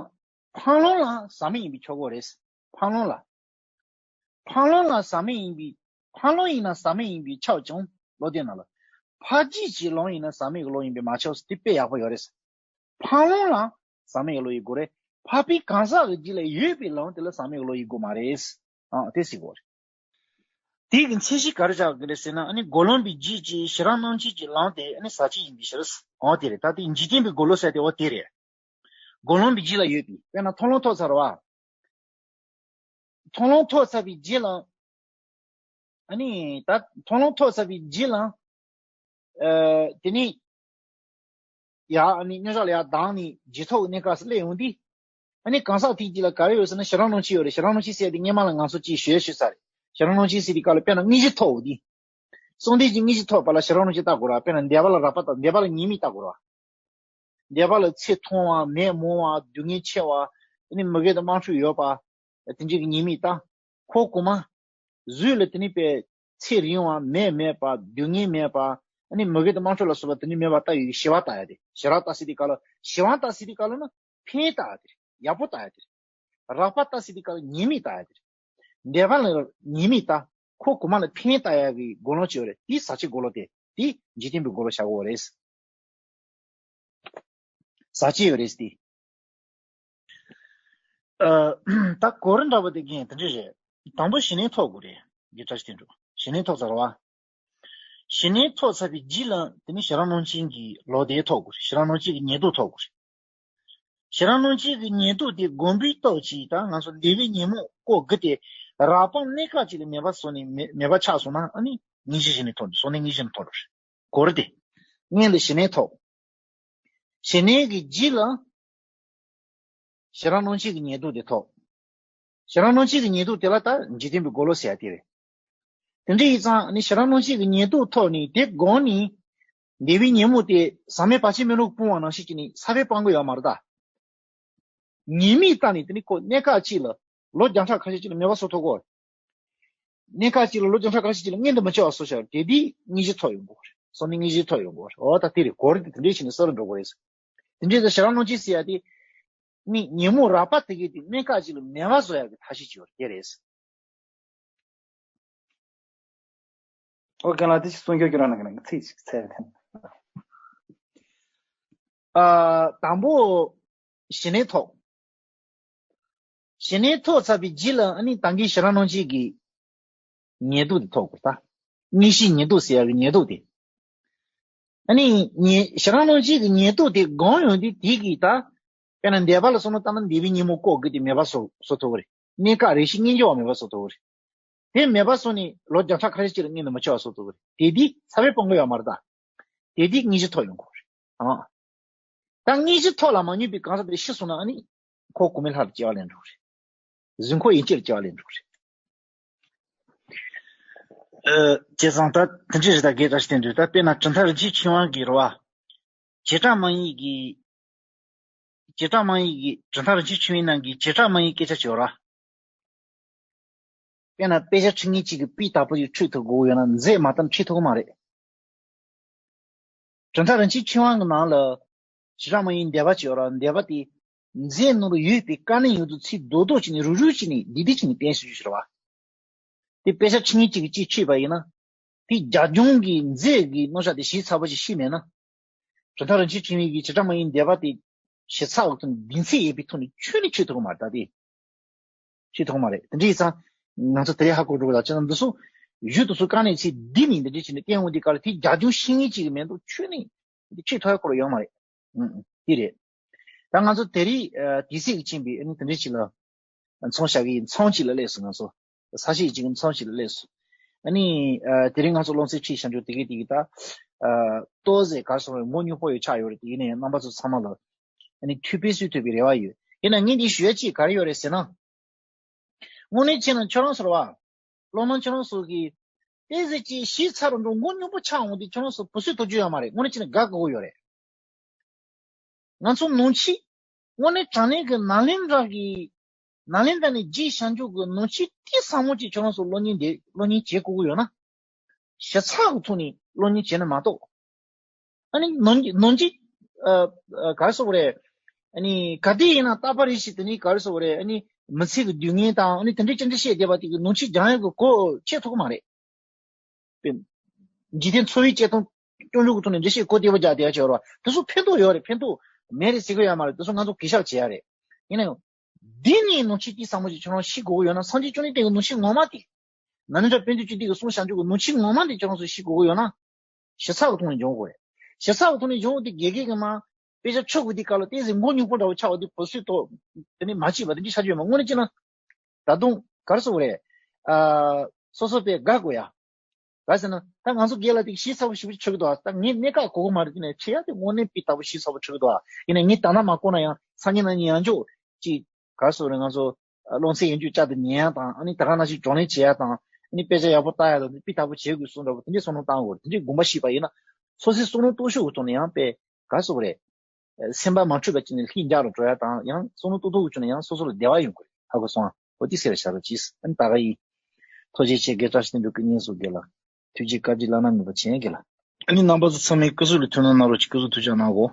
འཕགས་ལམ་ལ་ཟག་མེད་ཡིན་པས་ཆོག་གོ་རེད། འཕགས་ལམ་ལ། འཕགས་ལམ་ལ་ཟག་མེད་ཡིན་པས། འཕགས་ལམ་ཡིན་ན་ཟག་མེད་ཡིན་པས་ཁྱབ་ཀྱང་། བློ་ལྡན་རྣམས་ལ། འཕགས་རྒྱུད་ཀྱི་ལམ་ཡིན་ན་ཟག་མེད་ཀྱི་ལམ་ཡིན་པས་མ་ཁྱབ་ཟེར་དེ་དཔེ་ཡག་པོ་ཡོད་རེད། འཕགས་ལམ་ལ་ཟག་མེད་ཀྱི་ལམ་ཡིན་དགོས་རེད། འཕགས་པའི་གང་ཟག་གི་རྒྱུད་ལ་ཡོད་པའི་ལམ་དེ་ལ་ཟག་མེད་ཀྱི་ལམ་ཡིན་དགོས་མ་རེད། ཨ། དེ་ཟེར་དགོས་རེད། དེ་གི་མཚན་གཞི་ག་རེ་ཆགས་ཀྱི་རེད་ཟེར་ན། ཨ་ནི་སྒོམ་ལམ་པའི་རྒྱུད་ཀྱི་ཞེ་དྲག་སྣང་མཆེད་ཀྱི་ལམ་དེ་ཨ་ནི་ཟག་བཅས་ཡིན་པའི་ཕྱིར། འོ་དེ་རེད། ད་དེ་འཇིག་རྟེན་པའི་དགེ་སློང་ཟེར་དེ་འོ་དེ་རེད། སྒོམ་ལམ་པའི་རྒྱུད་ལ་ཡོད་པའི། དཔེར་ན་མཐོང་ལམ་ཐོབ་ཚར་བ། མཐོང་ལམ་ཐོབ་ཚར་བའི་རྗེས་ལ། ཨ་ནི་ད་མཐོང་ལམ་ཐོབ་ཚར་བའི་རྗེས་ལ། ཨ། དེ་ནི་ཡ། ཨ་ནི་མཉམ་བཞག་ལ་ཡར་ལྡང་ནས་རྗེས་ཐོབ་ཀྱི་གནས་སྐབས་སུ་སླེབས་ཡོང་དུས། ཨ་ནི་གང་ཟག་དེའི་རྒྱུད་ལ་ག་རེ་ཡོད་ཟེར་ན་ཞེ་དྲག་སྣང་མཆེད་ཡོད་རེད། ཞེ་དྲག་སྣང་མཆེད་ཟེར་དེ་སྔོན་མ་ལ་ང་ཚོ་ཅིག་ཞུས་ཞུས་ཚར་རེད། ཞེ་དྲག་སྣང་མཆེད་ཟེར་དེ་སྐབས་ལ་དཔེར་ན་མངོན་ཤེས་ཐོབ་དུས། གསང་དོན་གྱི་མངོན་ཤེས་ཐོབ་པ་ལ་ཞེ་དྲག་སྣང་མཆེད་བཏགས་དགོས་ར། དཔེར་ན་འདས་པ་ལ་རགས་པ་བཏགས། འདས་པ་ལ་ཉེས་དམིགས་བཏགས་དགོས་ར། འདས་པ་ལ་ཚེ་ཐུང་བ། མི་མང་བ། སྡུག་བསྔལ་ཆེ་བ། ཨ་ནི་མི་དགེ་དང་དམངས་ཁྲོད་ཡོད་པ། དེ་འདྲའི་གི་ཉེས་དམིགས་བཏགས། ཁོ་གོང་མ། གཟུགས་ལ་དེ་ནི་དཔེ་ཚེ་རིང་བ། མི་མེད་པ། སྡུག་བསྔལ་མེད་པ། ཨ་ནི་མི་དགེ་དང་དམངས་ཁྲོད་ལ་སོགས་པ་དེ་འདྲའི་མེད་པ་བལྟ་ཡི་གི་ཞི་བ་བལྟ་ཡ་དེ། ཞི་བ་བལྟ་ཟེར་དེ་ག་ལ། ཞི་བ་བལྟ་ཟེར་དེ་ག་ལ་ན་ཕན་བལྟ་ཡ་དེ། ཡག་པོ་བལྟ་ཡ་དེ། རགས་པ་བལྟ་ཟེར་དེ་ག་ལ་ཉེས་དམིགས་བལྟ་ཡ་དེ། འདས་པ་ལ་ཉེས་དམིགས་བལྟ། ཁོ་གོང་མ་ལ་ཕན་བལྟ་ཡ་གི་དགེ་སློང་ཅིག་ཡོད་རེད། དེ་ཟག་བཅས་དགེ་སློང་དེ། དེ་འཇིག་རྟེན་པའི་དགེ་སློང་བྱ་དགོས་རེད། ཟག་བཅས་ཡོད་རེད་ཟེར་ཏེ། ཨ། ད་གོ་རིམ་འདྲ་པོ་དེ་གིན་དེ་འདྲ་རེད། དང་པོ་ཞི་གནས་ཐོབ་དགོས་རེད། རྒྱུ་བཀྲ་ཤིས་དོན་གྲུབ། ཞི་གནས་ཐོབ་ཚར་བ། ཞི་གནས་ཐོབ་ཚར་བའི་རྗེས་ལ་དེ་ནི་ཞེ་དྲག་སྣང་མཆེད་ཀྱི་ལམ་དེ་ཐོབ་དགོས་རེད། ཞེ་དྲག་སྣང་མཆེད་ཀྱི་ཉེར་བསྡོགས་ཐོབ་དགོས་རེད། ཞེ་དྲག་སྣང་མཆེད་ཀྱི་ཉེར་བསྡོགས་དེ་བསྒོམ་པའི་སྟོབས་ཀྱིས་ད་ང་ཚོ་འདས་པའི་ཉོན་མོངས་བཀོག་དགོས་ཏེ། རགས་པ་གནས་སྐབས་གཅིག་ལ་མེད་པ་བཟོས་ནས་མེད་མེད་པ་ཆགས་སོང་ན། ཨ་ནི་སྙིང་རྗེ་ཞི་གནས་ཐོབ་འདུག་སོང་ནས་སྙིང་རྗེ་ནི་ཐོབ་འགྲོ་རེད། གོ་རེད་དེ། སྔོན་ལ་ཞི་གནས་ཐོབ། ཞི་གནས་ཀྱི་རྗེས་ལ་ཞེ་དྲག་སྣང་མཆེད་ཀྱི་ཉེར་བསྡོགས་དེ་ཐོབ། ཞེ་དྲག་སྣང་མཆེད་ཀྱི་ཉེར་བསྡོགས་དེ་ལ་ད་འཇིག་རྟེན་པའི་དགེ་སློང་ཟེར་ཡ་དེ་རེད། དེ་འདྲ་ཡིན་ཙང་ནི་ཞེ་དྲག་སྣང་མཆེད་ཀྱི་ཉེར་བསྡོགས་ཐོབ་ནས་དེ་བསྒོམས་ནས། འདས་པའི་ཉོན་མོངས་དེ་ཟག་མེད་བར་ཆད་མེད་ལུགས་སྤོང་བ་ནང་བཞིན་བྱས་ནས་ས་བོན་སྤང་གི་ཡོད་མ་རེད་ད། ཉེས་དམིགས་བཏགས་ནས་དེ་ནི་ཁོ་གནས་སྐབས་གཅིག་ལ་ལོ་བརྒྱ་ཕྲག་ཁ་ཤས་ཅིག་ལ་མེད་པ་བཟོ་ཐུབ་གོ། གནས་སྐབས་གཅིག་ལ་ལོ་བརྒྱ་ཕྲག་ཁ་ཤས་ཅིག་ལ་མངོན་དུ་མི་གྱུར་བ་བཟོ་བྱ་བ་དེ། དེ་སྙིང་རྗེ་ཐོབ་ཡོང་གོ་རེད། སོང་ནས་སྙིང་རྗེ་ཐོབ་ཡོང་གོ་རེད། འོ་ད་དེ་རེད། གོ་རེད་དེ། དེ་འདྲས་བྱས་ནས་བསལ་འགྲོ་གོ་རེད། དེ་འདྲས་ད་ཞེ་དྲག་སྣང་མཆེད་ཟེར་ཡ་དེ་ནི་ཉོན་མོངས་རགས་པ་དེ་གའི་དེ་གནས་སྐབས་གཅིག་ལ་མེད་པ་བཟོ་ཡ་གི་ཐབས་ཤེས་ཅིག་ཡོད་རེད། དེ་རེད། ཨོ་རྒན་ལགས། དེ་ཞིག་གསུང་རྒྱུ་རྒྱུ་རང་ན་གི་ན་ཚིག་ཅིག་འཚལ་ཐེན། ཨ། དང་པོ་ཞི་གནས་ཐོབ། ཞི་གནས་ཐོབ་ཚར་བའི་རྗེས་ལ་ཨ་ནི་ད་གིན་ཞེ་དྲག་སྣང་མཆེད་ཀྱི་ཉེར་བསྡོགས་དེ་ཐོབ་དགོས་ད། མངོན་ཤེས་ཉེར་བསྡོགས་ཟེར་ཡ་གི་ཉེར་བསྡོགས་དེ། ཨ་ནི་ཉེ་ཞེ་དྲག་སྣང་མཆེད་ཀྱི་ཉེར་བསྡོགས་དེ་བསྒོམས་ཡོང་དུས་དེ་གིས་ད། དཔེར་ན་འདས་པ་ལ་སོང་ན་ལྟ་ན་འདས་པའི་ཉོན་མོངས་བཀོག་དགོས་ཏེ་མེད་པ་བཟོ་བཟོ་ཐུབ་ཀྱི་རེད། གནས་སྐབས་རེ་ཞིག་སྙིང་རྗེ་བ་མེད་པ་བཟོ་ཐུབ་ཀྱི་རེད། དེ་མེད་པ་བཟོས་ནས་ལོ་བརྒྱ་ཕྲག་ཁ་ཤས་ཅིག་ལ་མངོན་དུ་མི་གྱུར་བ་བཟོ་ཐུབ་ཀྱི་རེད། དེ་དུས་ས་བོན་སྤང་གི་ཡོད་མ་རེད་ད། དེ་དུས་སྙིང་རྗེ་ཐོབ་ཡོང་གི་རེད། ཨང་། ད་སྙིང་རྗེ་ཐོབ་ལ་མ་མྱོང་བའི་གང་ཟག་དེ་ཤི་སོང་ན་ཨ་ནི་འཁོར་གོང་མའི་ལྷ་ལ་སྐྱེ་བ་ལེན་འགྲོ་གི་རེད། གཟུགས་འཁོར་ཡན་ཆད་ལ་སྐྱེ་བ་ལེན་འགྲོ་གི་རེད། ཨ། བྱས་ཙང་ད་དེ་འདྲ་རེད། ད་རྒན་བཀྲ་ཤིས་དོན་གྲུབ། ད་དཔེར་ན་གྲུབ་མཐའ་རིན་ཆེན་ཆོས་དབྱིངས་ཀྱི་རེད་བ། བྱེ་བྲག་སྨྲ་བརྗོད་ཀྱི། བྱེ་བྲག་སྨྲ་བརྗོད་ཀྱི། གྲུབ་མཐའ་རིན་ཆེན་ཆོས་དབྱིངས་ནང་གི་བྱེ་བྲག་སྨྲ་བརྗོད་སྐད་ཆ་བྱོས་ར། དཔེར་ན་དཔེ་ཆ་ཁྲིད་མཁན་གཅིག་གིས་དཔེ་དག་པོ་ཞིག་ཁྲིད་ཐུབ་དགོས་ཡོད་ན་མཛད་མ་བཏང་ཁྲིད་ཐུབ་ཀྱི་མ་རེད། གྲུབ་མཐའ་རིན་ཆེན་ཆོས་དབྱིངས་ཀྱི་ནང་ལ་བྱེ་བྲག་སྨྲ་བརྗོད་འདས་པ་བྱོས་ར། འདས་པ་དེ་མཛད་ནོར་ཡོད་པའི་དཀའ་གནད་ཡོད་དུས་ཚིག་རྡོག་རྡོག་བྱས་ནས་རུག་རུག་བྱས་ནས་བསྡུས་བསྡུས་བྱས་ནས་བསྟན་ཞུ་རྒྱུ་ཞིག་རེད་བ། དེ་དཔེ་ཆ་ཁྲིད་མཁན་གཅིག་གིས་གཅིག་ཁྲིད་པ་ཡིན་ན། དེ་རྒྱབ་ལྗོངས་ཀྱི་མཛད་ཀྱི་རྣམ་གཞག་དེ་ཞིབ་ཚགས་པོ་ཞིག་ཤེས་མེད་ན། གྲུབ་མཐའ་རིན་ཆེན་ཆོས་དབྱིངས་ཀྱི་བྱེ་བྲག་སྨྲ་བརྗོད་འདས་པ་དེ་ཞིབ་ཚགས་ཀྱི་ཐོག་ནས་གཏན་ཚིགས་ཡོད་པའི་ཐོག་ནས་ཁྱོན་ནས་ཁྱོན་ཐུབ་ཀྱི་མ་རེད་ད་དེ། ཁྱོན་ཐུབ་ཀྱི་མ་རེད། དེ་འདྲ་ཡིན་ཙང་ང་ཚོ་དེ་རིང་ཧ་གོ་འགྲོ་གི་ལ། ཅི་ན་འདི་ཚོ་ཡུལ་དུ་སུ་དཀའ་གནད་ཚིག་འདི་ནས་འདི་འདྲ་བྱས་ནས་བསྟན་འོང་དུས་ག་ལ་དེ་རྒྱབ་ལྗོངས་ཤེས་མཁན་གཅིག་གིས་མེད་དུས་ཁྱོན་ནས་འདི་ཁྱོན་ཐུབ་ཡ་ཁོ་རང་ཡོད་མ་རེད། ཨང་། དེ་རེད། ད་ང་ཚོ་དེ་རིང་ཨ་དེ་སྲིད་ཀྱི་ཕྱིན་པའི་ཨ་ནི་དེ་འདྲ་ཞིག་ལ་མཚམས་བཞག་གི་ཡིན། མཚམས་གཅིག་ལ་སླེབས་སོང་ང་ཚོ། ས་གཞི་གཅིག་གི་མཚམས་གཅིག་ལ་སླེབས་སོང་། ཨ་ནི་ཨ་དེ་རིང་ང་ཚོ་སློབ་ཚན་ཁྲིད་བྱ་འཇུག་དེ་གའི་དེ་གི་ད་ཨ་ཏོག་ཙམ་ག་རེ་ཟེར་དགོས་རེད། མགོ་རྙོག་པོ་ཡོད་ཆགས་ཡོད་རེད། དེ་ཡིན་ནའི་རྣམ་པ་ཚོ་ཚང་མ་ལ་ཨ་ནི་ཐུགས་ཕན་གསོས་ཐུབ་པའི་རེ་བ་ཡོད། ཡིན་ན་ངས་འདི་ཞུ་ཡ་གཅིག་ག་རེ་ཡོད་རེད་ཟེར་ན། དངོས་གནས་བྱས་ན་ཁྱོད་རང་ཚོ་རེད་བ། སློབ་མ་ཁྱོད་རང་ཚོ་གིས་ཏོག་ཙམ་ཅིག་ཞིབ་ཚགས་རུ་འགྲོ་མགོ་རྙོག་པོ་ཆགས་འོང་དུས་ཁྱོད་རང་ཚོ་བུ་སུས་ཐུགས་རྒྱུས་ཡོད་མ་རེད། དངོས་གནས་བྱས་ན་དགའ་དགའ་པོ་ཡོད་རེད། ང་ཚོ་ནང་ཆོས་ དངོས་གནས་དྲང་གནས་ཀྱི་ནཱ་ལེནྡྲ་གི་ནཱ་ལེནྡྲ་ནས་རྗེ་བྱང་ཆུབ་ཀྱི་ནང་ཆོས་ཏིག་ཙམ་མོ་ཅིག་ཁྱོད་རང་ཚོ་སློབ་གཉེར་འདི་སློབ་གཉེར་བྱེད་དགོས་ཀྱི་ཡོད་ན། ཞིབ་ཚགས་ཀྱི་ཐོག་ནས་སློབ་གཉེར་བྱས་ན་མ་གཏོགས། ཨ་ནི་ནང་ནང་གི་ཨ་ཨ་ག་རེ་ཟེར་དགོས་རེད། ཨ་ནི་ག་དུས་ཡིན་ན་རྟག་པར་རེ་ཞིག་དེ་ནི་ག་རེ་ཟེར་དགོས་རེད། ཨ་ནི་མི་ཚེ་གི་སྡུག་བསྔལ་དང་ཨ་ནི་དེ་འདྲའི་ཅི་འདྲ་བཤད་བསྡད་པ་དེ་གི་ནང་ཆོས་སྦྱང་ཡག་གི་གོ་ཆོད་ཐུབ་ཀྱི་མ་རེད། དཔེ། འཇིག་རྟེན་འཚོ་བའི་བཅད་སྟངས་སྐྱོན་བརྗོད་ཀྱི་ཐོག་ནས་འགྲེལ་བཤད་གོ་བདེ་པོ་རྒྱག་བསྡད་ཡག་ཆོད་རེད་བ། དེ་ཚོ་ཕན་ཐོགས་ཡོད་རེད། ཕན་ཐོགས་མེད་རེད་ཟེར་གི་ཡོད་མ་རེད། དེ་ཚོ་ང་ཚོ་གུས་ཞབས་བྱེད་ཡག་རེད། ཡིན་ན་ཡང་། འདི་ནས་ནང་ཆོས་ཏིག་ཙམ་མོ་ཞིག་ཁྱོད་རང་ཤེས་དགོས་ཀྱི་ཡོད་ན། སངས་རྒྱས་བཅོམ་ལྡན་འདས་ཀྱི་ནང་ཆོས་ངོ་མ་དེ། ན་ནིང་ཚོ་དཔལ་ལྡན་བཅུ་གཏེར་གྱི་གསུང་བྱང་ཆུབ་ཀྱི་ནང་ཆོས་ངོ་མ་འདི་ཁྱོད་རང་ཚོས་ཤེས་དགོས་ཀྱི་ཡོད་ན། ཞིབ་ཚགས་ཀྱི་ཐོག་ནས་སྦྱོང་དགོས་རེད། ཞིབ་ཚགས་ཀྱི་ཐོག་ནས་སྦྱོང་དགོས་དེ་དགེ་རྒན་གྱིས་མ། དཔེ་ཆ་ཆོ་དགོས་དེ་ག་ལ་ཏོག་ཙམ་མགོ་རྙོག་པོ་འདྲ་བོ་ཆགས་པ་དེ་བུ་སུས་ཐོག་དེ་ནས་མ་བྱས་པ་དེ་འདྲ་ཆགས་ཀྱི་ཡོད་མ། དངོས་གནས་བྱས་ན། ད་དུང་ག་རེ་ཟེར་དགོས་རེད། ཨ། སོ་སོ་དཔེ་དགའ་དགོས་ཡ། ག་རེ་ཟེར་ན་ད་ང་ཚོ་སྒེར་ལ་དེ་ཞིབ་ཚགས་པོ་ཞེ་པོ་ཅིག་ཆགས་ཀྱི་འདུག་ཨ། ད་ངས་གནད་འགག་གོ་གི་མ་རེད། དེ་ནས་བྱེད་ཡ་དེ་དངོས་གནས་དཔེ་ལྟ་བུ་ཞིབ་ཚགས་པོ་ཆགས་ཀྱི་འདུག་ཨ། ཡིན་ནའི་ངས་ད་ལྟ་མ་གོ་ན་ཡང་སང་ཉིན་གནངས་ཉིན་ཡང་ཅིག་ག་རེ་ཟེར་དགོས་རེད། ང་ཚོ་ཨ་སློབ་ཚན་ཡན་ཆད་བསྐྱར་དུ་ཉན་ཡ་དང་། ཨ་ནི་ད་ག་ནང་བཞིན་སྦྱོང་ལེན་བྱེད་ཡ་དང་། ཨ་ནི་དཔེ་ཆ་ཡག་པོ་ལྟ་ཡ་དང་། དཔེ་ལྟ་བུ་བྱེད་དགོས་གསུངས་འདྲ་བོ་དེ་འདྲའི་བསམ་བློ་བཏང་དགོས་རེད། དེ་འདྲའི་དགོངས་པ་བཞེས་པ་ཡིན་ན། སོ་སོའི་བསམ་བློ་རྟོག་ཞིབ་ཀྱི་ཐོག་ནས་ཡང་དཔེ་ག་རེ་ཟེར་དགོས་རེད། སེམས་པ་མ་འཁྲུལ་པ་ཅིག་ནས་ལྷིང་འཇགས་རུ་འགྲོ་ཡ་དང་། ཡང་བསམ་བློ་རྟོག་རྟོག་གི་ཐོག་ནས་ཡང་སོ་སོ་ལ་བདེ་བ་ཡོང་གི་རེད། ཧ་གོ་སོང་ཨ། འོ་དེ་ཟེར་བཞག་རོགས་གྱིས། ཨ་ནི་ད་ག་ཡིན། ཐུགས་རྗེ་ཆེ། དགེ་བཀྲ་ཤིས་བསྟན་པའི་སྐུ་བརྙེས་སུ་དགེ་ལ། ཐུགས་རྗེ་བཀའ་དྲིན་བླ་ན་མེད་པ་བྱིན་གྱིས་ལ། ཨ་ནི་རྣམ་པ་ཚོ་ཚང་མས་སྐུ་གཟུགས་ལ་ཐུགས་སྣང་གནང་རོགས་གྱིས། སྐུ་གཟུགས་ཐུགས་ཅག་གནང་གོ།